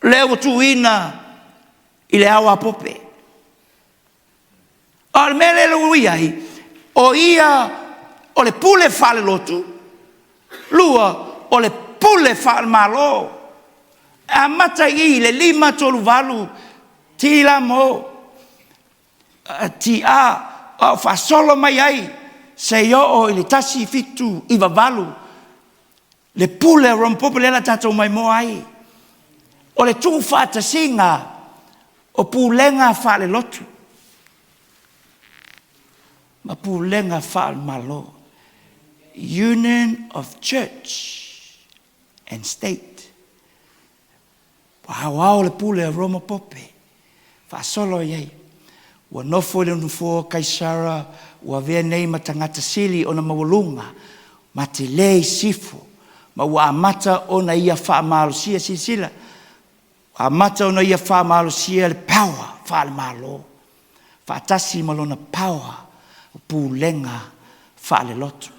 lea ua tuuina i le ao a Pope. A o le mea lea ua i ai, o ia o le pule faalelotu, lua, o le pule faale-Malo. E amata i i le 538 T lamo TA a o faasolo mai ai seia oo i le 1798 le pule a Roma Pope lea la tatou maimoa ai. O le tuufaatasiga o pulega faalelotu ma pulega faale-Malo. Union of Church and State. Ua aoao le pule a Roma Pope faasolo i ai. Ua nofo i le nofoa o Kaisara ua avea nei ma tagata sili ona maualuga ma tele i sisifo, ma ua amata ona ia faamalosia. Silasila, ua amata ona ia faamalosia le power faale-Malo faatasi ma lona power o pulega faale-lotu.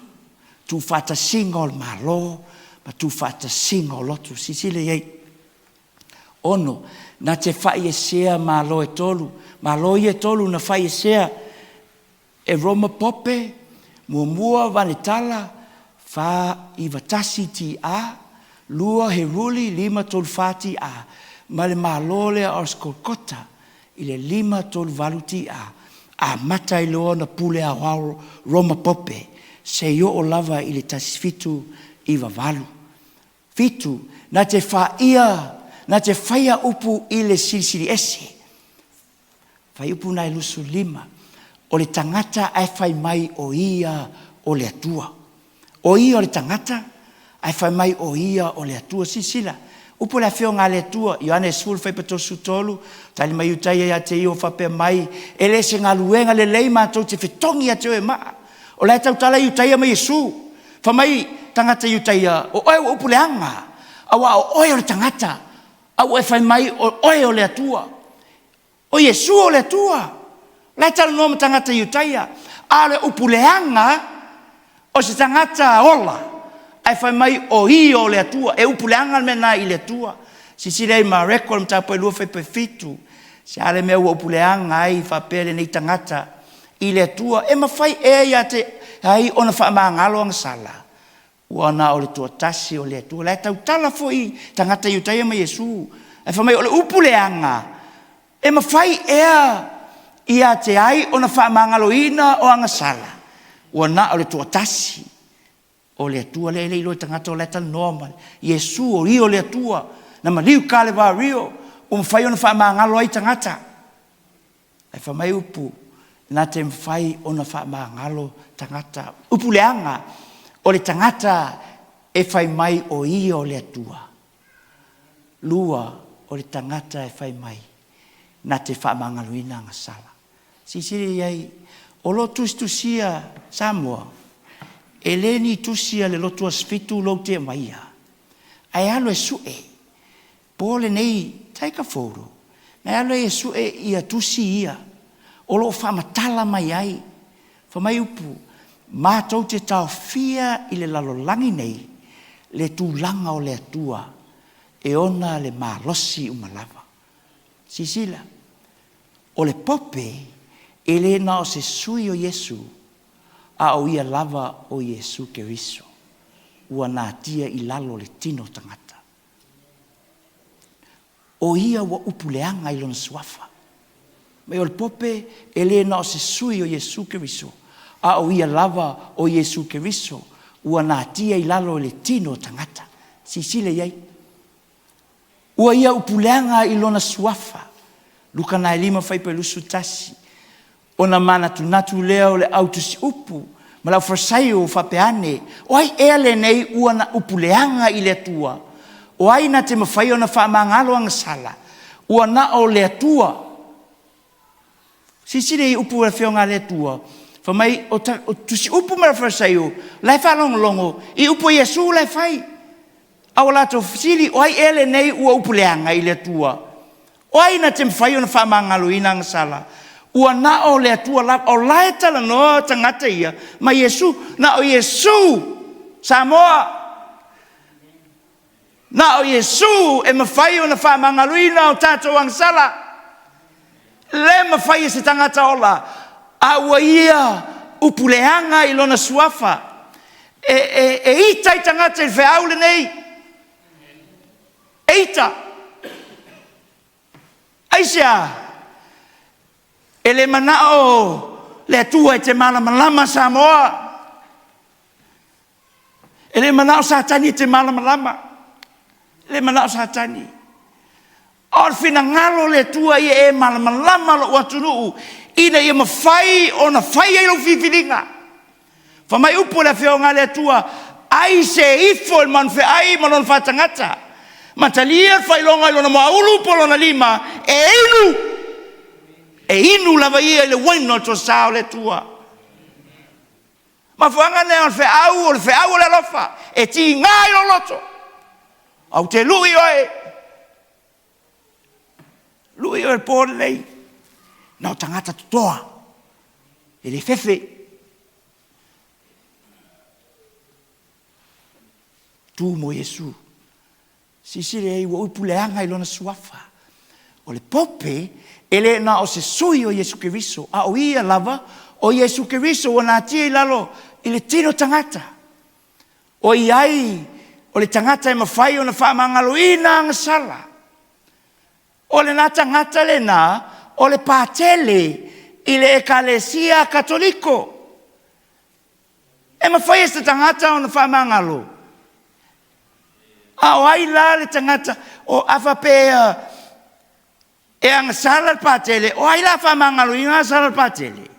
Tuufaatasiga o le Malo ma tuufaatasiga o lotu. Silasila i ai. 6, na te faiesea Malo e tolu, Malo ia e tolu na faiesea e Roma Pope, muamua Valetala 491 TA, lua Heruli 534 TA, ma le Malo lea o Oskolkota i le 538 TA, amata ai loa ona pule aoao Roma Pope seia oo lava i le 1798. 7, na te faia, na te faia upu i le Silisili Ese. Fuaiupu lena e 25. O le tagata ae fai mai o ia o le Atua. O ia o le tagata ae fai mai o ia o le Atua. Silasila, upu o le Afioga a le Atua, Ioane 10 fuaiupu 33, tali mai Iutaia ia te ia ua faapea mai, e le se galuega lelei matou te fetogi ia te oe e maa. O la e tautala Iutaia ma Iesu. Fai mai tagata Iutaia, o oe ua upu leaga, aua o oe o le tagata, a ua e fai mai o oe o le Atua. O Iesu o le Atua. O la e talanoa ma tagata Iutaia. A o le upu leaga o se tagata ola ae fai mai o ia o le Atua. E upu leaga le mea lena i le Atua. Silasila i Mareko i le mataupu 2 fuaiupu 7. Se a le mea ua upu leaga ai faapea lenei tagata i le Atua? E mafai ea ia te ai ona faamagalo agasala? Ua na o le toatasi o le Atua. O la e tautala foi tagata Iutaia ma Iesu. Ae fai mai o le upu leaga, e mafai ea ia te ai ona faamagaloina o agasala? Ua na o le toatasi o le Atua lea e le iloa e tagata o la e talanoa mai. Iesu o ia o le Atua na maliu i Kalevario ua mafai ona faamagalo ai tagata. Ae fai mai upu, na te mafai ona faamagalo tagata. Upu leaga, o le tagata e fai mai o ia o le Atua. Lua, o le tagata e fai mai na te faamagaloina agasala. Silasila i ai, o lo o tusitusia Samoa, e le ni tusi a le lotu aso Fitu lou te aumaia, ae alu e sue Po lenei, take a photo, na alu ai e sue ia tusi ia o lo o faamatala mai ai, fai mai upu, matou te taofia i le lalolagi nei le tulaga o le Atua e ona le malosi uma lava. Silasila, o le Pope e le na o se sui o Iesu, a o ia lava o Iesu Keriso ua natia i lalo o le tino tagata. O ia ua upu leaga i lona suafa. Mai o le Pope e le na o se sui o Iesu Keriso, a o ia lava o Iesu Keriso ua natia i lalo i le tino o tagata. Silasila i ai. Ua ia upu leaga i lona suafa. Luka 5 fuaiupu 21. Ona manatunatu lea o le au tusiupu ma le aufarisaio faapea ane, O ai ea lenei ua na upu leaga i le Atua? O ai na te mafai ona faamagalo agasala? Ua na o le Atua. Silasila i upu a le Afioga a le Atua, fai mai o, ta, o tusiupu ma le aufarisaio la e faalogologo i upu a Iesu la e fai. A ua latou fesili, o ai ea lenei ua upu leaga i le Atua? O ai na te mafai ona faamagaloina agasala? Ua na o le Atua lava. O la e talanoa tagata ia ma Iesu. Na o Iesu, Samoa, na o Iesu e mafai ona faamagaloina o tatou agasala. Le mafai e se tagata ola, a ua ia upu leaga i lona suafa. E, e, e ita i tagata i le feau lenei. E ita. Aisea? E le manao le Atua e te malamalama Samoa. E le manao Satani e te malamalama. E le manao Satani. A o le finagalo o le Atua ia e malamalama lou atunuu ina ia mafai ona fai ai lau filifiliga. Fai mai upu o le Afioga a le Atua, ai se ifo i le manufeai ma lona faatagata, ma talia le faailoga i lona muaulu po o lona lima, e inu, e inu lava ia i le uaina o le toasa o le Atua. Mafuaaga lea o le feau, o le feau o le alofa, e tiga i lou loto, ae ou te lui oe, lui oe i le po lenei, na o tagata totoa, e le fefe. Tu mo Iesu. Silasila i ai ua uipuleaga i lona suafa. O le Pope e le na o se sui o Iesu Keriso, a o ia lava o Iesu Keriso ua natia i lalo i le tino tagata. O i ai o le tagata e mafai ona faamagaloina agasala. O lena tagata lena o le Patele i le Ekalesia Katoliko. E mafai e se tagata ona faamagalo? A o ai la le tagata o a faapea e agasala le Patele, o ai la a faamagaloina agasala a le Patele?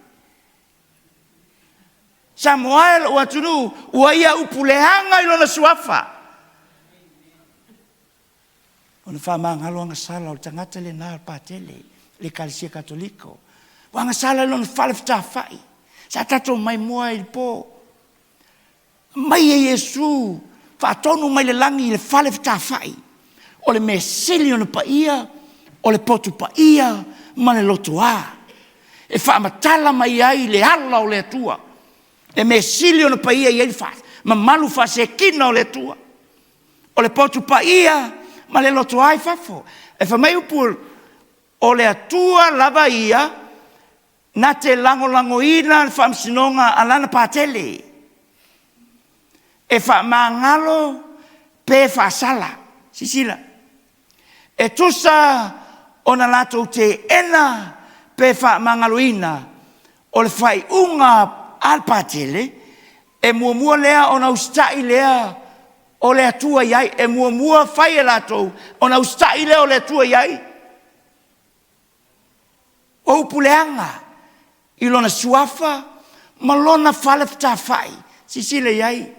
Samoa e lou atunuu, ua ia upuleaga i lona suafa ona faamagalo agasala o le tagata lena o le Patele i le Ekalesia Katoliko. Ua agasala i lona fale fetafa'i. Sa tatou maimoa ai i le po. Aumai e Iesu faatonu mai le lagi i le fale fetafa'i. O le mea sili ona paia, o le potu paia ma le lotoa e faamatala mai ai le ala o le Atua, le mea sili ona paia e i ai le mamalu faasekina o le Atua. O le potu paia ma le lotoa i fafo. Ae fai mai upu o le Atua lava ia na te lagolagoina le faamasinoga a lana Patele e faamagalo pe faasala. Silasila, e tusa ona latou teena pe faamagaloina, o le faaiuga a le Patele e muamua lea ona usitai lea o le Atua i ai, e muamua fai e latou ona usitai lea o le Atua i ai. O upu leaga i Lona Suafa ma Lona fale fetafai. Silasila i ai,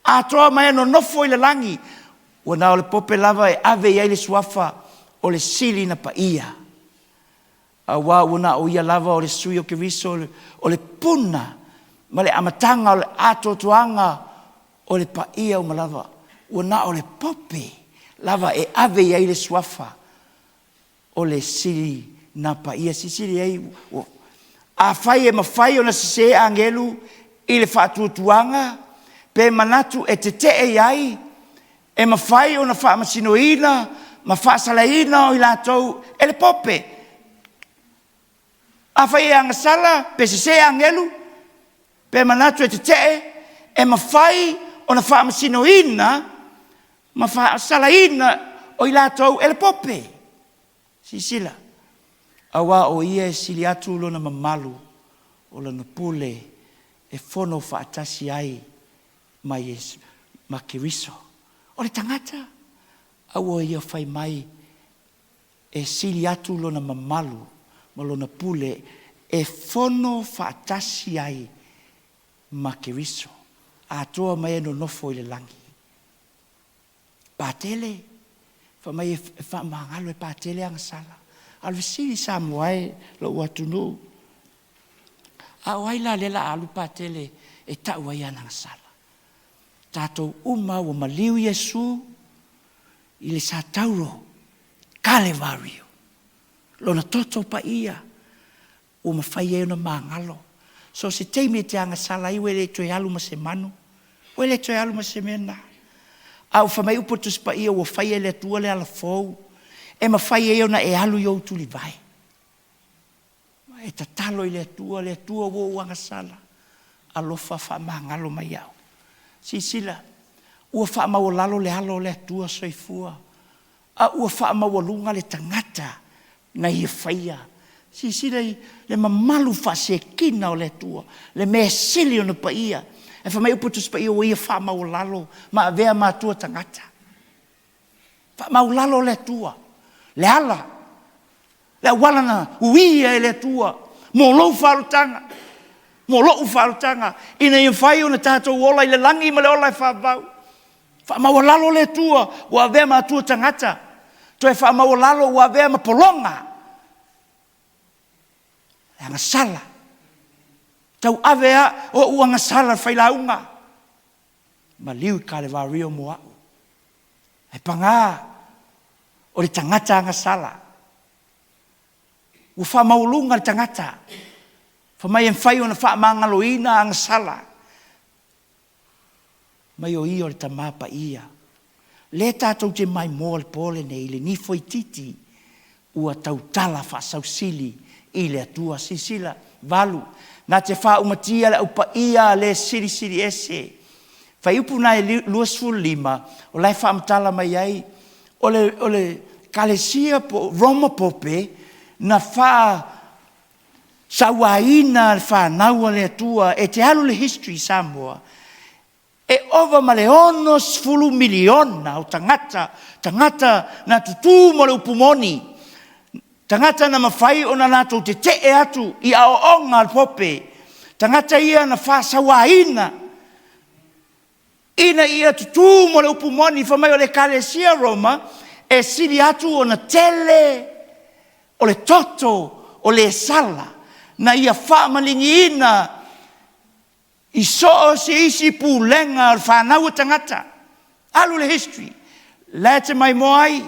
atoa ma e nonofo i le lagi, ua na o le pope lava e ave i ai le Suafa o le sili na paia. Aua ua na o ia lava o le Sui o Keriso, o le puna ma le amataga o le atoatoaga o le paia uma lava. Ua na o le pope lava e ave i ai le Suafa o le sili na paia. Silasila i ai, afai e mafai ona sese agelu i le faatuatuaga pe manatu e tetee i ai, e mafai ona faamasinoina ma faasalaina o i latou e le pope. Afai e agasala pe sese agelu pe manatu e tetee, e mafai ona faamasinoina ma faasalaina o i latou e le pope. Silasila, aua o ia e sili atu lona mamalu o lana pule e fono faatasi ai ma Iesu, ma Keriso. O le tagata, aua ia fai mai e sili atu lona mamalu ma lona pule e fono faatasi ai ma Keriso, atoa mai e nonofo i le lagi. Patele, fai mai e faamagalo e Patele agasala. A o le fesili Samoa e lou atunuu, a o ai la lea o le a alu Patele e tau ai ana agasala? Tatou uma ua maliu Iesu i le satauro Kalevario, lona toto paia ua mafai ai ona magalo. So o se taimi e te agasala ai ua e le toe alu ma se manu, ua e le toe alu ma se mea lena. A ua fai mai upu o le Tusi Paia ua faia e le Atua le ala fou e mafai ai ona e alu i ou tulivae. Ma e tatalo i le Atua, le Atua ua ou agasala, alofa faamagalo mai au. Silasila, ua faamaualalo le alo o le Atua soifua, a ua faamaualuga le tagata. na ia faia. Silasila i le mamalu faasekina o le Atua, le mea e sili ona paia. Ae fai mai upu a le Tusi Paia ua ia faamaualalo ma avea ma matua tagata. Faamaualalo le Atua, le ala, le auala na uia e le Atua mo lou faaolataga, mo lou faaolataga, ina ia mafai ona tatou ola i le lagi ma le ola e faavavau. Faamaualalo le Atua ua avea ma matua tagata, toe faamaualalo ua avea ma pologa, le agasala, tauave ou agasala i le failauga, maliu i Kalevario mo au. Ae paga, o le tagata agasala, ua faamaualuga le tagata, fai mai e mafai ona faamagaloina agasala, mai o ia o le Tama Paia. O lea tatou te maimoa i le po lenei i le nifoititi ua tautala faasausili i le Atua. Silasila, 8, na te faaumatia le au paia a le Silisili Ese. Fuaiupu lena e 25, o la e faamatala mai ai, o le Ekalesia po o Roma Pope, na faasauaina le fanau a le Atua. E te alu i le history Samoa, e ova ma le 60 miliona o tagata, tagata na tutu ma le upu moni, tagata na mafai ona latou tetee atu i aoaoga a le Pope, tagata ia na faasauaina ina ia tutu mo le upu moni. Fai mai o le Ekalesia Roma e sili atu ona tele o le toto o le sala na ia faamaliliina i so o se isi pulega o le fanau a tagata. Alu le history, la e te maimoa ai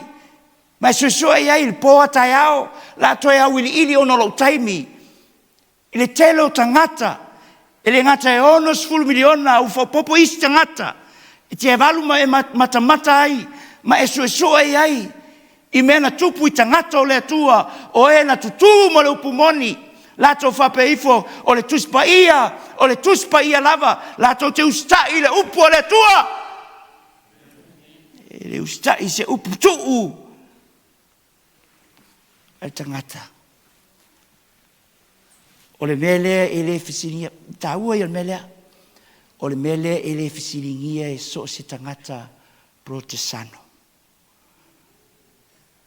ma e suesue i ai i le po a taeao, o le a toe auiliili ona o lou taimi i le tele o tagata, e le gata e 60 miliona a ua faaopoopo isi tagata e te alu ma e matamata ai ma e suesue i ai i mea na tupu i tagata o le Atua, o e na tutu ma le upu moni, latou faapea ifo, o le Tusi Paia, o le Tusi Paia lava, latou te usitai i le upu a le Atua. E le usitai i se upu tuu a le tagata. O le mea lea e le fesiligia, taua ia o le mea lea, o le mea lea e le fesiligia e so o se tagata Polotesano.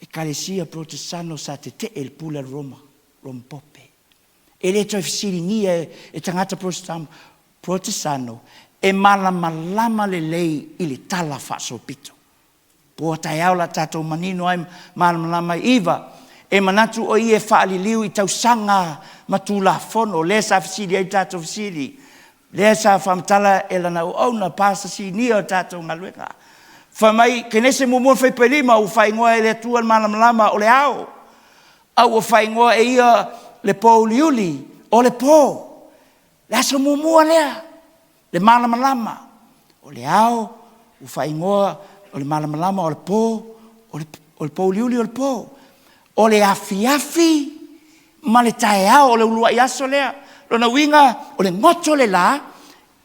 Ekalesia Polotesano sa tetee i le pule a le Roma, Roma Pope. E le toe fesiligia e tagata Polotesano e malamalama lelei i le tala faasolopito. Po a taeao o le a tatou manino ai ma malamalama ai. 9, e manatu o ia e faaliliu i tausaga ma tulafono, lea sa fesili ai le tatou fesili, lea sa faamatala e lana auauna, Pastor Sinia o le tatou galuega. Fai mai, Kenese 1 fuaiupu 5, ua faaigoa e le Atua le malamalama o le ao, a ua faaigoa e ia le pouliuli o le po. Le aso muamua lea, le malamalama o le ao, ua faaigoa o le malamalama o le po, o le pouliuli o le po. O le afiafi ma le taeao, o le uluai aso lea. Lona uiga, o le goto o le la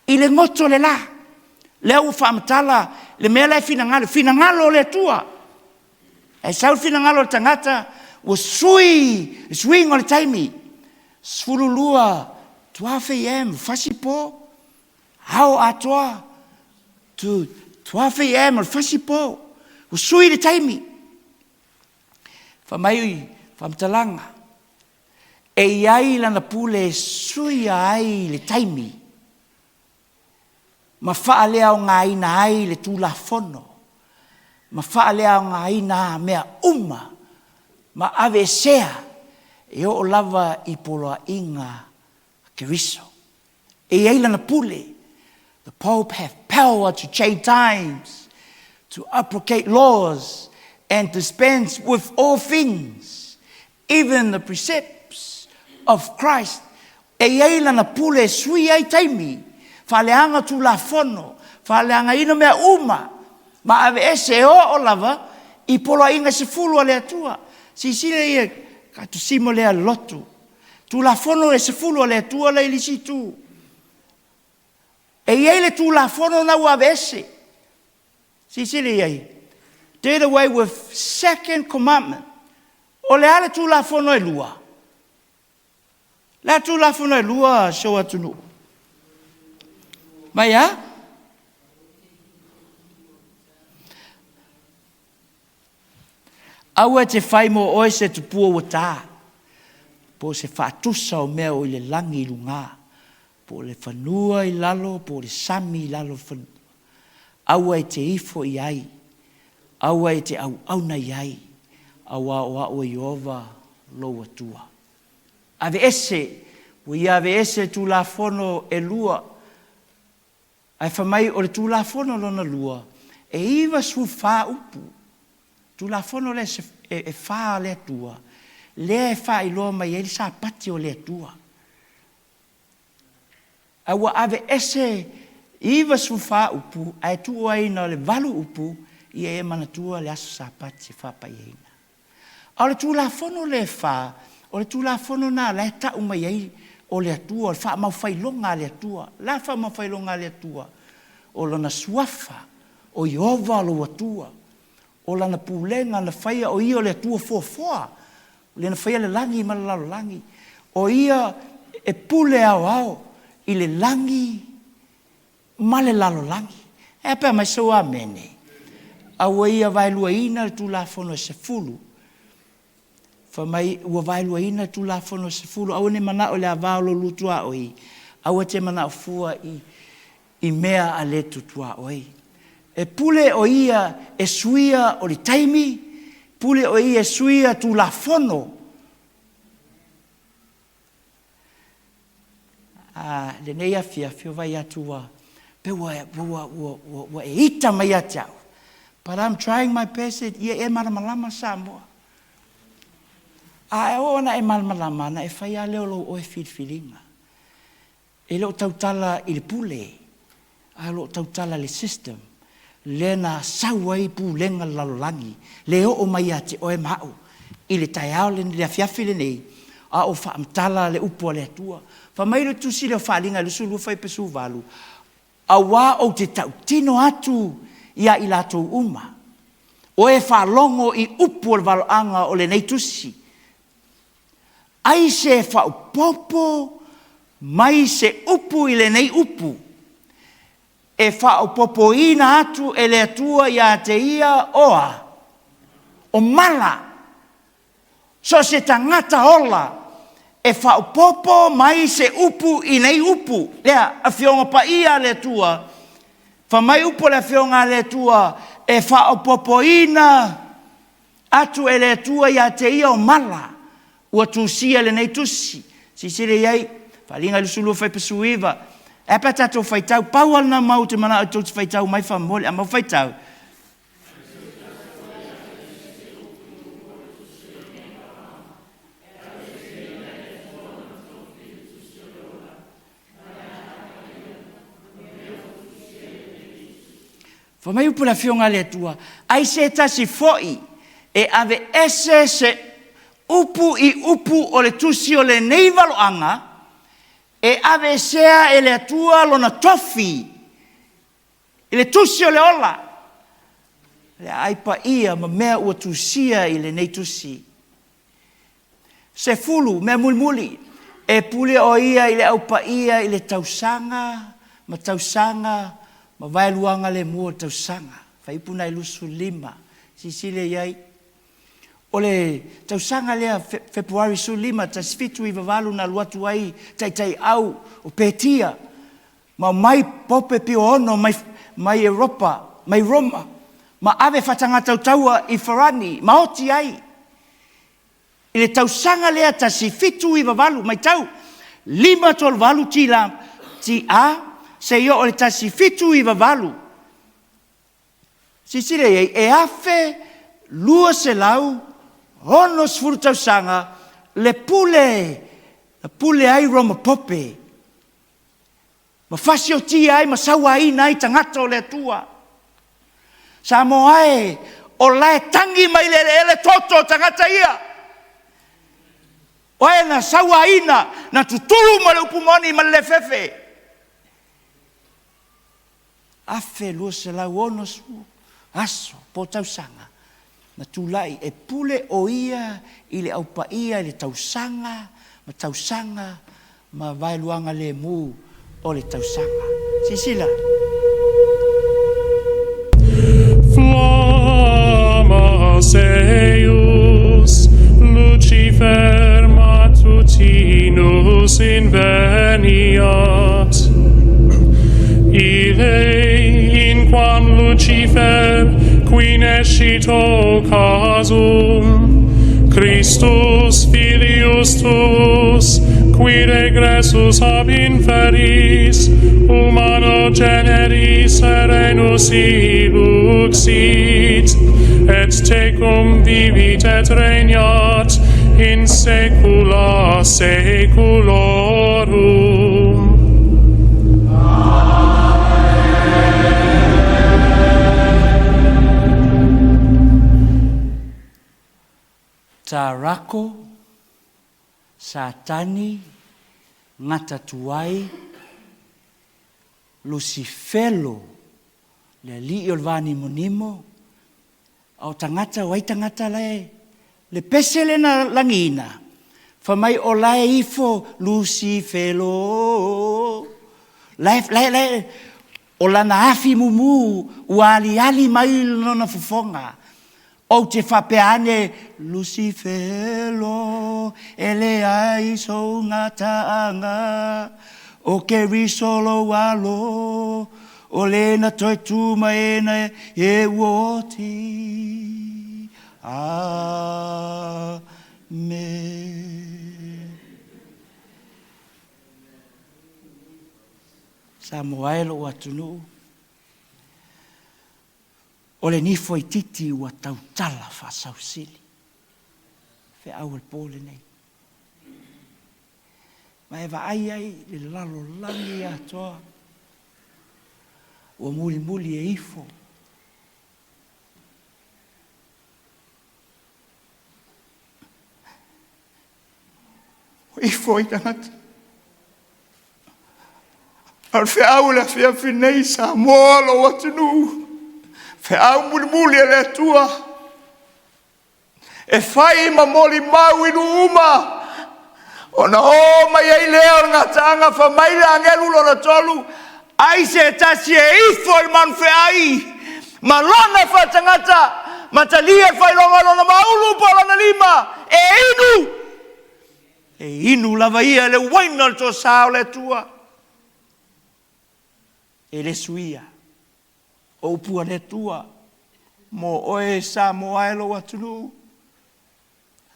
i le goto o le la. Lea ua faamatala le mea la e finagalo, finagalo o le Atua. Ae sau le finagalo o le tagata ua sui le suiga o le taimi, 12, 12 a.m. fasipo, ao atoa to 12 a.m. o le fasipo, ua sui le taimi. Fai mai faamatalaga, e i ai lana pule e suia ai le taimi ma faaleaogaina ai le Tulafono ma faaleaogaina mea uma ma aveesea e oo lava i poloaiga a Keriso. E i ai lana pule. The Pope have power to change times, to abrogate laws and dispense with all things, even the precepts of Christ. E i ai lana pule e sui ai taimi, faaleaga tulafono, faaleagaina mea uma ma aveese e oo lava i poloaiga e 10 a le Atua. Silasila ia, tatusimo lea lotu, Tulafono e 10 a le Atua la e i le isi itu. E i ai le Tulafono lena ua aveese. Silasila i ai, did away with second commandment. O le a le Tulafono e lua? Le a Tulafono e lua si ou atunuu? Mai a? Aua e te fai mo oe se tupua ua ta, po o se faatusa o mea o i le lagi i lugā, po o le fanua i lalo, po o le sami i lalo o le fanua. Aua e te ifo i ai, aua e te auauna i ai, auā o A'u o Ieova lou Atua. Aveese, ua ia aveese Tulafono e lua, ae fai mai o le Tulafono lona lua, e 94 upu. Tulafono lea e fa a le Atua, lea e faailoa mai ai le Sapati o le Atua. Ae ua aveese 94 upu ae tuu ai na o le 8 upu ia e manatua le aso Sapati e faapaiaina. A o le Tulafono lea e fa, o le Tulafono lena la e tau mai ai o le Atua, o le faamaufailoga a le Atua. O le a le faamaufailoga a le Atua? O Lona Suafa, o Ieova lou Atua, o Lana pulega na faia, o Ia o le Atua foafoa, o Lea na faia le lagi ma le lalolagi, o Ia e pule aoao i le lagi ma le lalolagi. E a pe a aumai sou amene? A ua ia vaeluaina le Tulafono e 10. Fai mai ua vaeluaina le Tulafono e 10, aua ne i manao i le ava o lo oulua tuaoi, aua e te manao fua i, i mea a le tou tuaoi. E pule o ia e suia o le taimi, pule o ia e suia Tulafono. A, lenei afiafi o vai atu ua pei ua, ua, ua, ua, ua e ita mai ia te au. But I'm trying my best ia e malamalama Samoa. A e oo ina e malamalama, ona e fai lava lea o lou oe filifiliga. E le o tautala i le pule, ae o lo o tautala i le system lea na sau ai pulega o le lalolagi, lea e oo mai ia te oe ma a'u i le taeao lenei, le afiafi lenei, a o faamatala le upu a le Atua. Fai mai le tusi lea o Faaaliga 22 fuaiupu 18, Auā ou te tautino atu ia i latou uma, o e faalogo i upu o le valoaga o lenei tusi, Aisea e faaopoopo mai se upu i lenei upu, e faaopoopoina atu e le Atua ia te ia o a? O mala. So o se tagata ola e faaopoopo mai se upu i nei upu. Lea, Afioga Paia a le Atua, fai mai upu a le Afioga a le Atua, e faaopoopoina atu e le Atua ia te ia o mala ua tusia i lenei tusi. Silasila i ai, Faaaliga 22 fuaiupu 19. Ae a pe a tatou faitau, pau lava lena mau ou te manao tou te faitau mai faamolemole, a mau faitau. Fai mai upu le Afioga a le Atua, ai se tasi foi e aveese se upu i upu o le tusi o lenei valoaga, e aveesea e le Atua lona tofi i le tusi o le ola, le aai paia ma mea ua tusia i lenei tusi. 10, mea mulimuli, e pule o ia i le Au Paia i le tausaga ma tausaga ma vaeluaga le mua o le tausaga. Fuaiupu lena e 25. Silasila i ai. O le tausaga lea Fepuari 15, 1798 na alu atu ai taitaiau o Petia ma omai Pope Pio 6 mai, mai Europa, mai Roma, ma ave faatagatautaua i Farani, ma oti ai. I le tausaga lea 1798, matau, 538 tila, TA, seia oo i le 1798. Silasila i ai, e 1260 tausaga le pule na pule ai Roma Pope ma fasiotia ai ma sauaina ai tagata o le Atua. Samoa e, o la e tagi mai le eleele toto o tagata ia. O e na sauaina, na tutulu ma le upu moni ma le le fefe. 1260 aso po o tausaga. Na tulai e pule o ia i le Au Paia i le tausaga ma tausaga ma vaeluaga lemu o le tausaga. Silasila. Flammas eius, Lucifer matutinus inveniat. Ille inquam Lucifer, qui nescit occasum, Christus filius tuus, qui regressus ab inferis, humano generis serenus illuxit, et tecum vivit et regnat in saecula saeculorum. Tarako, Satani, Gatatuai, Lusifelo, le alii o le va nimonimo, a o tagata, o ai tagata la e, le pese lea na lagiina, fai mai o la e ifo Lusifelo, la e, la e, la e, o lana afi mumu ua aliali mai lona fofoga. Ou te faapea ane, Lusifelo, e leai sou gataaga, o Keriso lou alo, o le na toe tu mai e na e ua oti. Amene. Samoa e lou atunuu, O le nifo itiiti ua tautala faasausili feau o le po lenei. Ma e vaai ai i le lalolagi atoa ua mulimuli e ifo. Ua ifo ai tagata. A o le feau o le afiafi nei, Samoa lou atunuu, feau mulimuli a le Atua e fai ma molimau i nuu uma, ona o mai ai lea o le gataaga, fai mai le agelu lona tolu, ai se tasi e ifo i le manufeai ma lona faatagata ma talia le faailoga o lona maulu po o lona lima e inu. E inu lava ia i le uaina o le toasa o le Atua. E le suia o upu a le Atua mo oe Samoa e lou atunuu.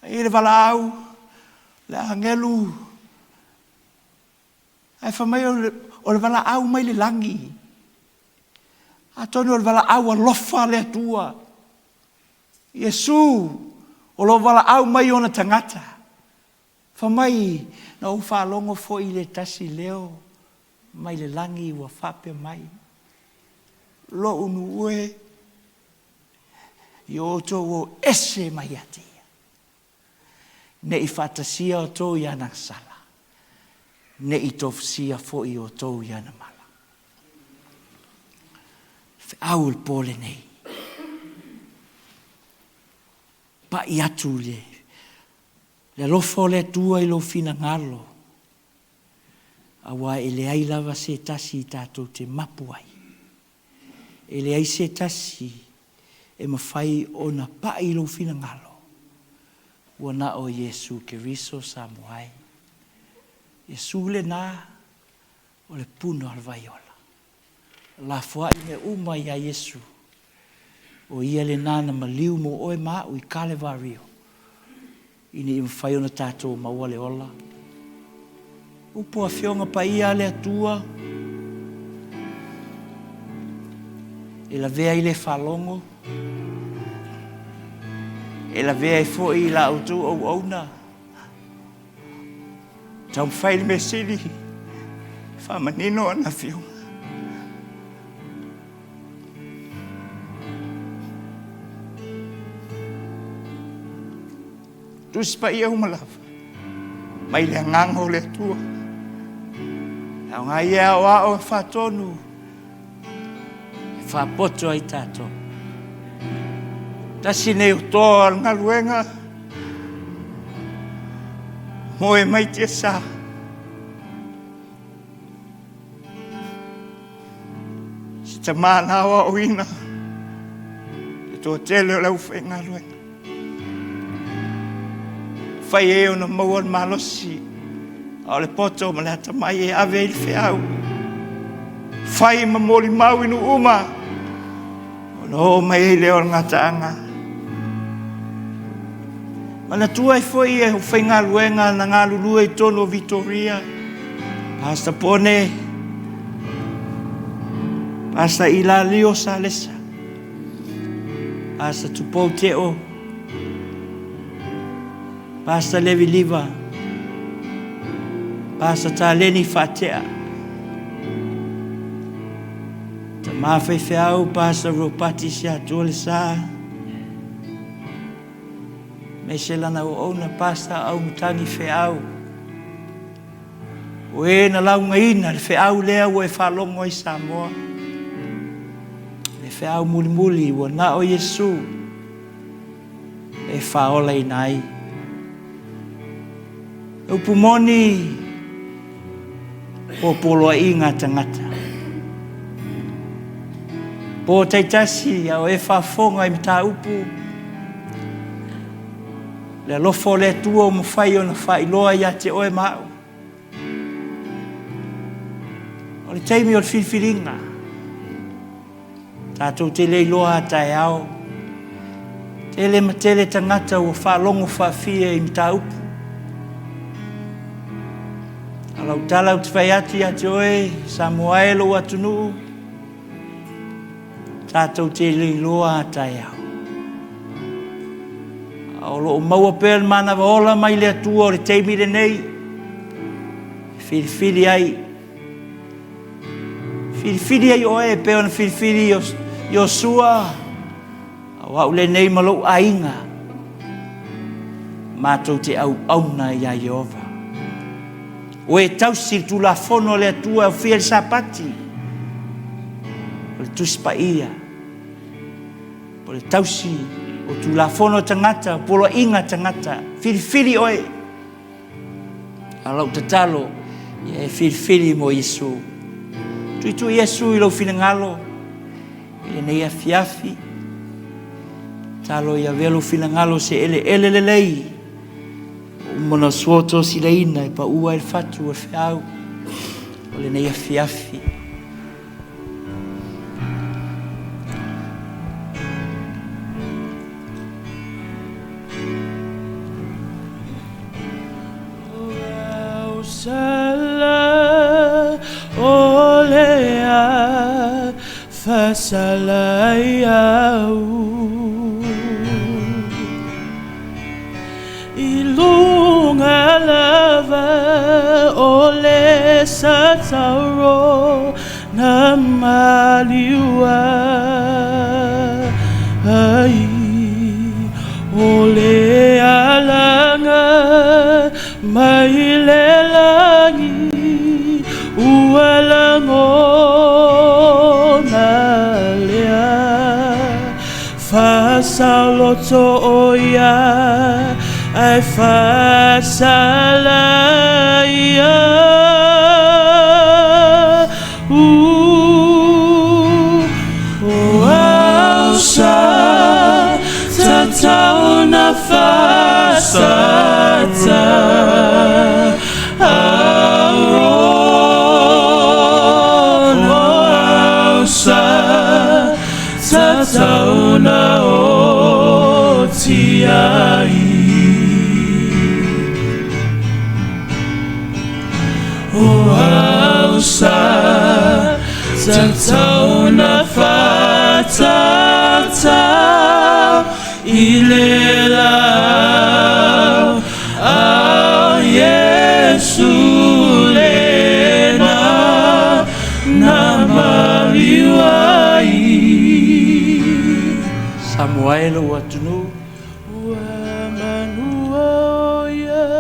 Ai le valaau, le agelu, ae fai mai o le valaau mai le lagi. Atonu o le valaau alofa a le Atua. Iesu o lo o valaau mai ona tagata. Fai mai, na ou faalogo foi i le tasi leo mai le lagi ua faapea mai, Lou nuu e, ia outou o ese mai ia te ia, ne i faatasia outou i ana sala, ne i tofusia foi outou i ana mala. Feau o le po lenei. Pai atu le Le alofa o le Atua i lou finagalo, aua e leai lava se tasi tatou te mapu ai. E leai se tasi e mafai ona pai i lou finagalo, ua na o Iesu Keriso Samoa e. Iesu lena o le puna o le vai ola. Lafoai mea uma iā Iesu. O Ia lena na maliu mo oe ma aʻu i Kalevario, ina ia mafai ona tatou maua le ola. Upu Afioga Paia a le Atua, e lavea ai le faalogo, e lavea ai foi i la outou auauna. Taumafai le mea sili, faamanino ana afioga. Tusi Paia uma lava, mai le agaga o le Atua. E aoga ia e aoao e faatonu, e faapoto ai tatou. Tasi nei o toa o le galuega, moe mai tiasa. Si tama na aoaoina le toatele o le aufaigaluega. Fai e ona maua le malosi, a o le poto ma le atamai e ave ai le feau. Fai ma molimau i nuu uma, ona oo mai ai lea o le gataaga. Manatua ai foi e aufaigaluega na galulue i totonu o Vitoria, Pastor Pone, Pastor Ilalio Salesa, Pastor Tupou Teo, Pastor Levi Liva, Pastor Taleni Faatea, Tama Faifeau, Pastor Ropati Siatua Lesa, aemaise lana auauna Pastor Aumatagi Feau, o e na laugaina le feau lea ua e faalogo ai Samoa, le feau mulimuli ua na o Iesu e faaolaina ai. Le upu moni, o poloaiga a tagata. Po taitasi a o e faafofoga i mataupu, le alofa o le Atua ua mafai ona faailoa ia te oe ma au. O le taimi o le filifiliga, tatou te le iloa a taeao. Tele ma tele tagata ua faalogo faafia i mataupu. A lau tala ou te fai atu ia te oe, Samoa e lou atunuu, tatou te le iloa a taeao. A o lo o maua pea le manava ola mai le Atua o le taimi lenei, e filifili ai. Filifili ai oe e pei ona filifili Iosua, a o au lenei ma lou aiga, matou te auauna iā Ieova. O e tausi le Tulafono a le Atua e aofia i le Sapati, o le Tusi Paia, o le tausi o Tulafono a tagata, o poloaiga a tagata. Filifili oe. A o lau tatalo, ia e filifili mo Iesu. Tuitui Iesu i lou finagalo i lenei afiafi. Tatalo ia avea lou finagalo se eleele lelei, ua uma ona suotosilaina e paua ai le fatu o le feau o lenei afiafi. Samoa e lou atunuu,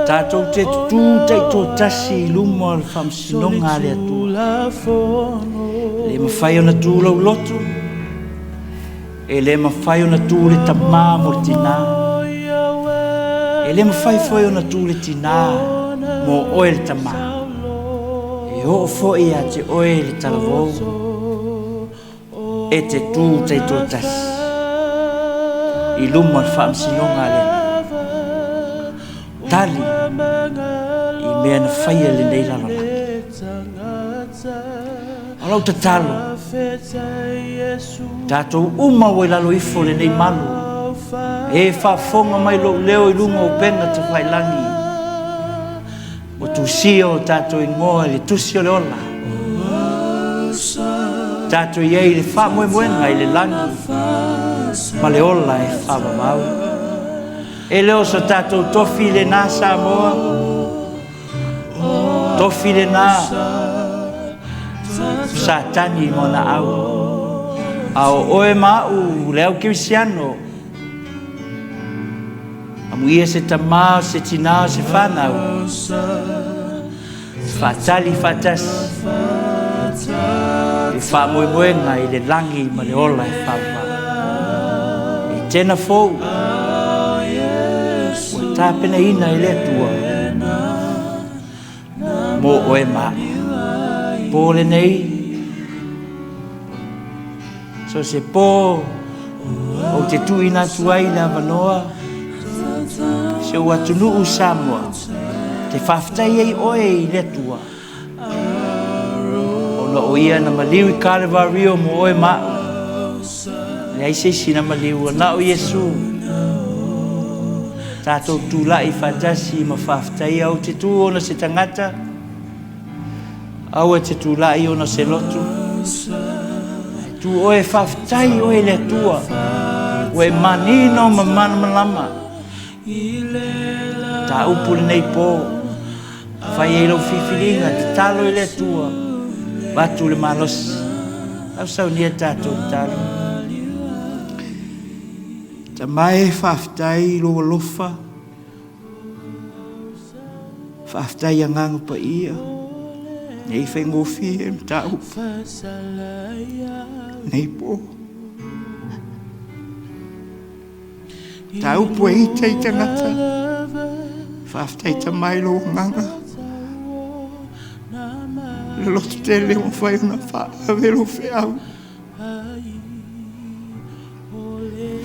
tatou te tutū taitoatasi i luma o le faamasinoga a le Atua. E le mafai ona tu lou loto, E le mafai ona tu le tamā mo le tinā. E le mafai foi ona tu le tinā mo oe le tamā. E oo foi ia te oe le talavou e te tu taitoatasi i luma o le faamasinoga a le Alii. Tali i mea na faia i lenei lalolagi. O lau tatalo, tatou uma ua i lalo ifo o lenei malu, e faafofoga mai lou leo i luga o upega tafailagi, ua tusia o tatou igoa i le tusi o le ola, tatou i ai i le faamoemoega i le lagi ma le ola e faavavau. E le o so tatou tofi lena Samoa, tofi lena o Satani ma ona au. A o oe ma au le au kerisiano, amuia se tamā, o se tinā, o se fanau, faatali faatasi le faamoemoega i le lagi ma le ola e faavavau. E tena fou ua tapenaina e le Atua mo oe ma au. Po lenei, so se po ou te tuuina atu ai le avanoa si ou atunuu Samoa, te faafetai ai oe i le Atua, ona o ia na maliu i Kalevario mo oe ma au. Leai se isi na maliu, na o Iesu. Tatou tulai faatasi ma faafetai au te tu ona se tagata, aua te tulai ona se lotu. Ae tu oe faafetai oe i le Atua, ua e manino ma malamalama. Mataupu lenei po, fai ai lau filifiliga, tatalo i le Atua, avatu le malosi. Sausaunia tatou tatalo. Tama e, faafetai i lou alofa, faafetai Agaga Paia, nei faigofie mataupu nei po. Mataupu e ita i tagata, faafetai Tama i lou agaga, le loto tele ua mafai ona faaave lou feau.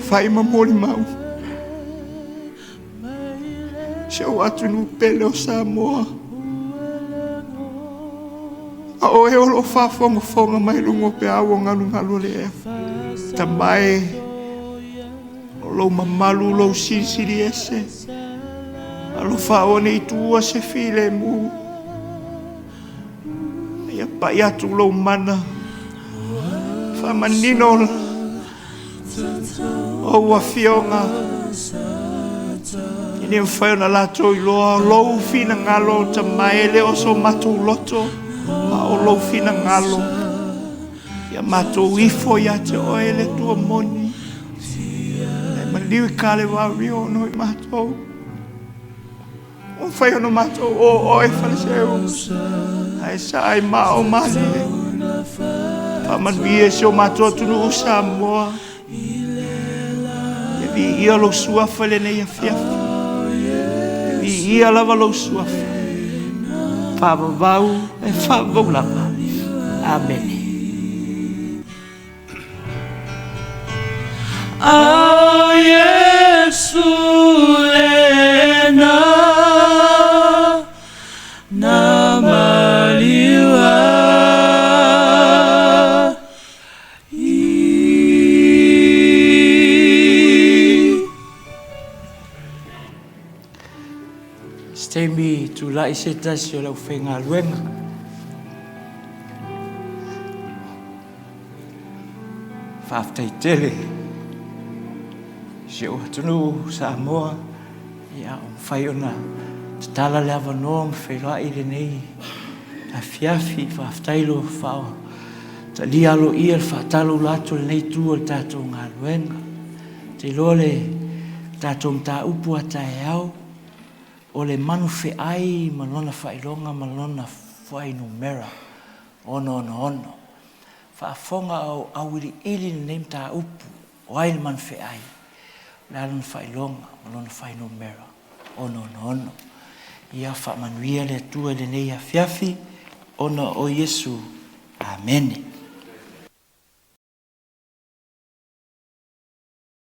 Fai ma molimau si ou atunuu pele o Samoa, a o e o lo o faafogafoga mai luga o peau o galugalu o le ea. Tama e, o lou mamalu lou silisili ese, alofa aua ne i tuua se filemu. Ia pai atu lou mana, faamanino ou afioga, e le mafai ona latou iloa lou finagalo, Tama e, le o so matou loto, a o lou finagalo. Ia matou ifo ia te oe le Atua moni, e maliu i Kalevario ono i matou. Ua mafai ona matou o oe Faleseu, ae sa ai ma o malie. Faamanuia si o matou atunuu Samoa. Ia viia lou suafa i lenei afiafi. Ia viia lava lou suafa. Faavavau e faavavau lava. Amene. O Iesu lena na maliu ai. Se taimi tulai se tasi o le aufaigaluega. Faafetai tele i si ou atunuu Samoa, ia ua mafai ona tatala le avanoa ma feiloai lenei afiafi. Faafetai lo talia aloaia le faataloula atu o lenei itu o le tatou galuega. Ou te iloa le tatou mataupu a taeao, o le manufeai ma lona faailoga ma lona fuainumera 666. Faafofoga a o auiliili lenei mataupu. O ai le manufeai? O le a lona faailoga ma lona fuainumera? 666. Ia faamanuia le Atua i lenei afiafi ona o Iesu. Amene.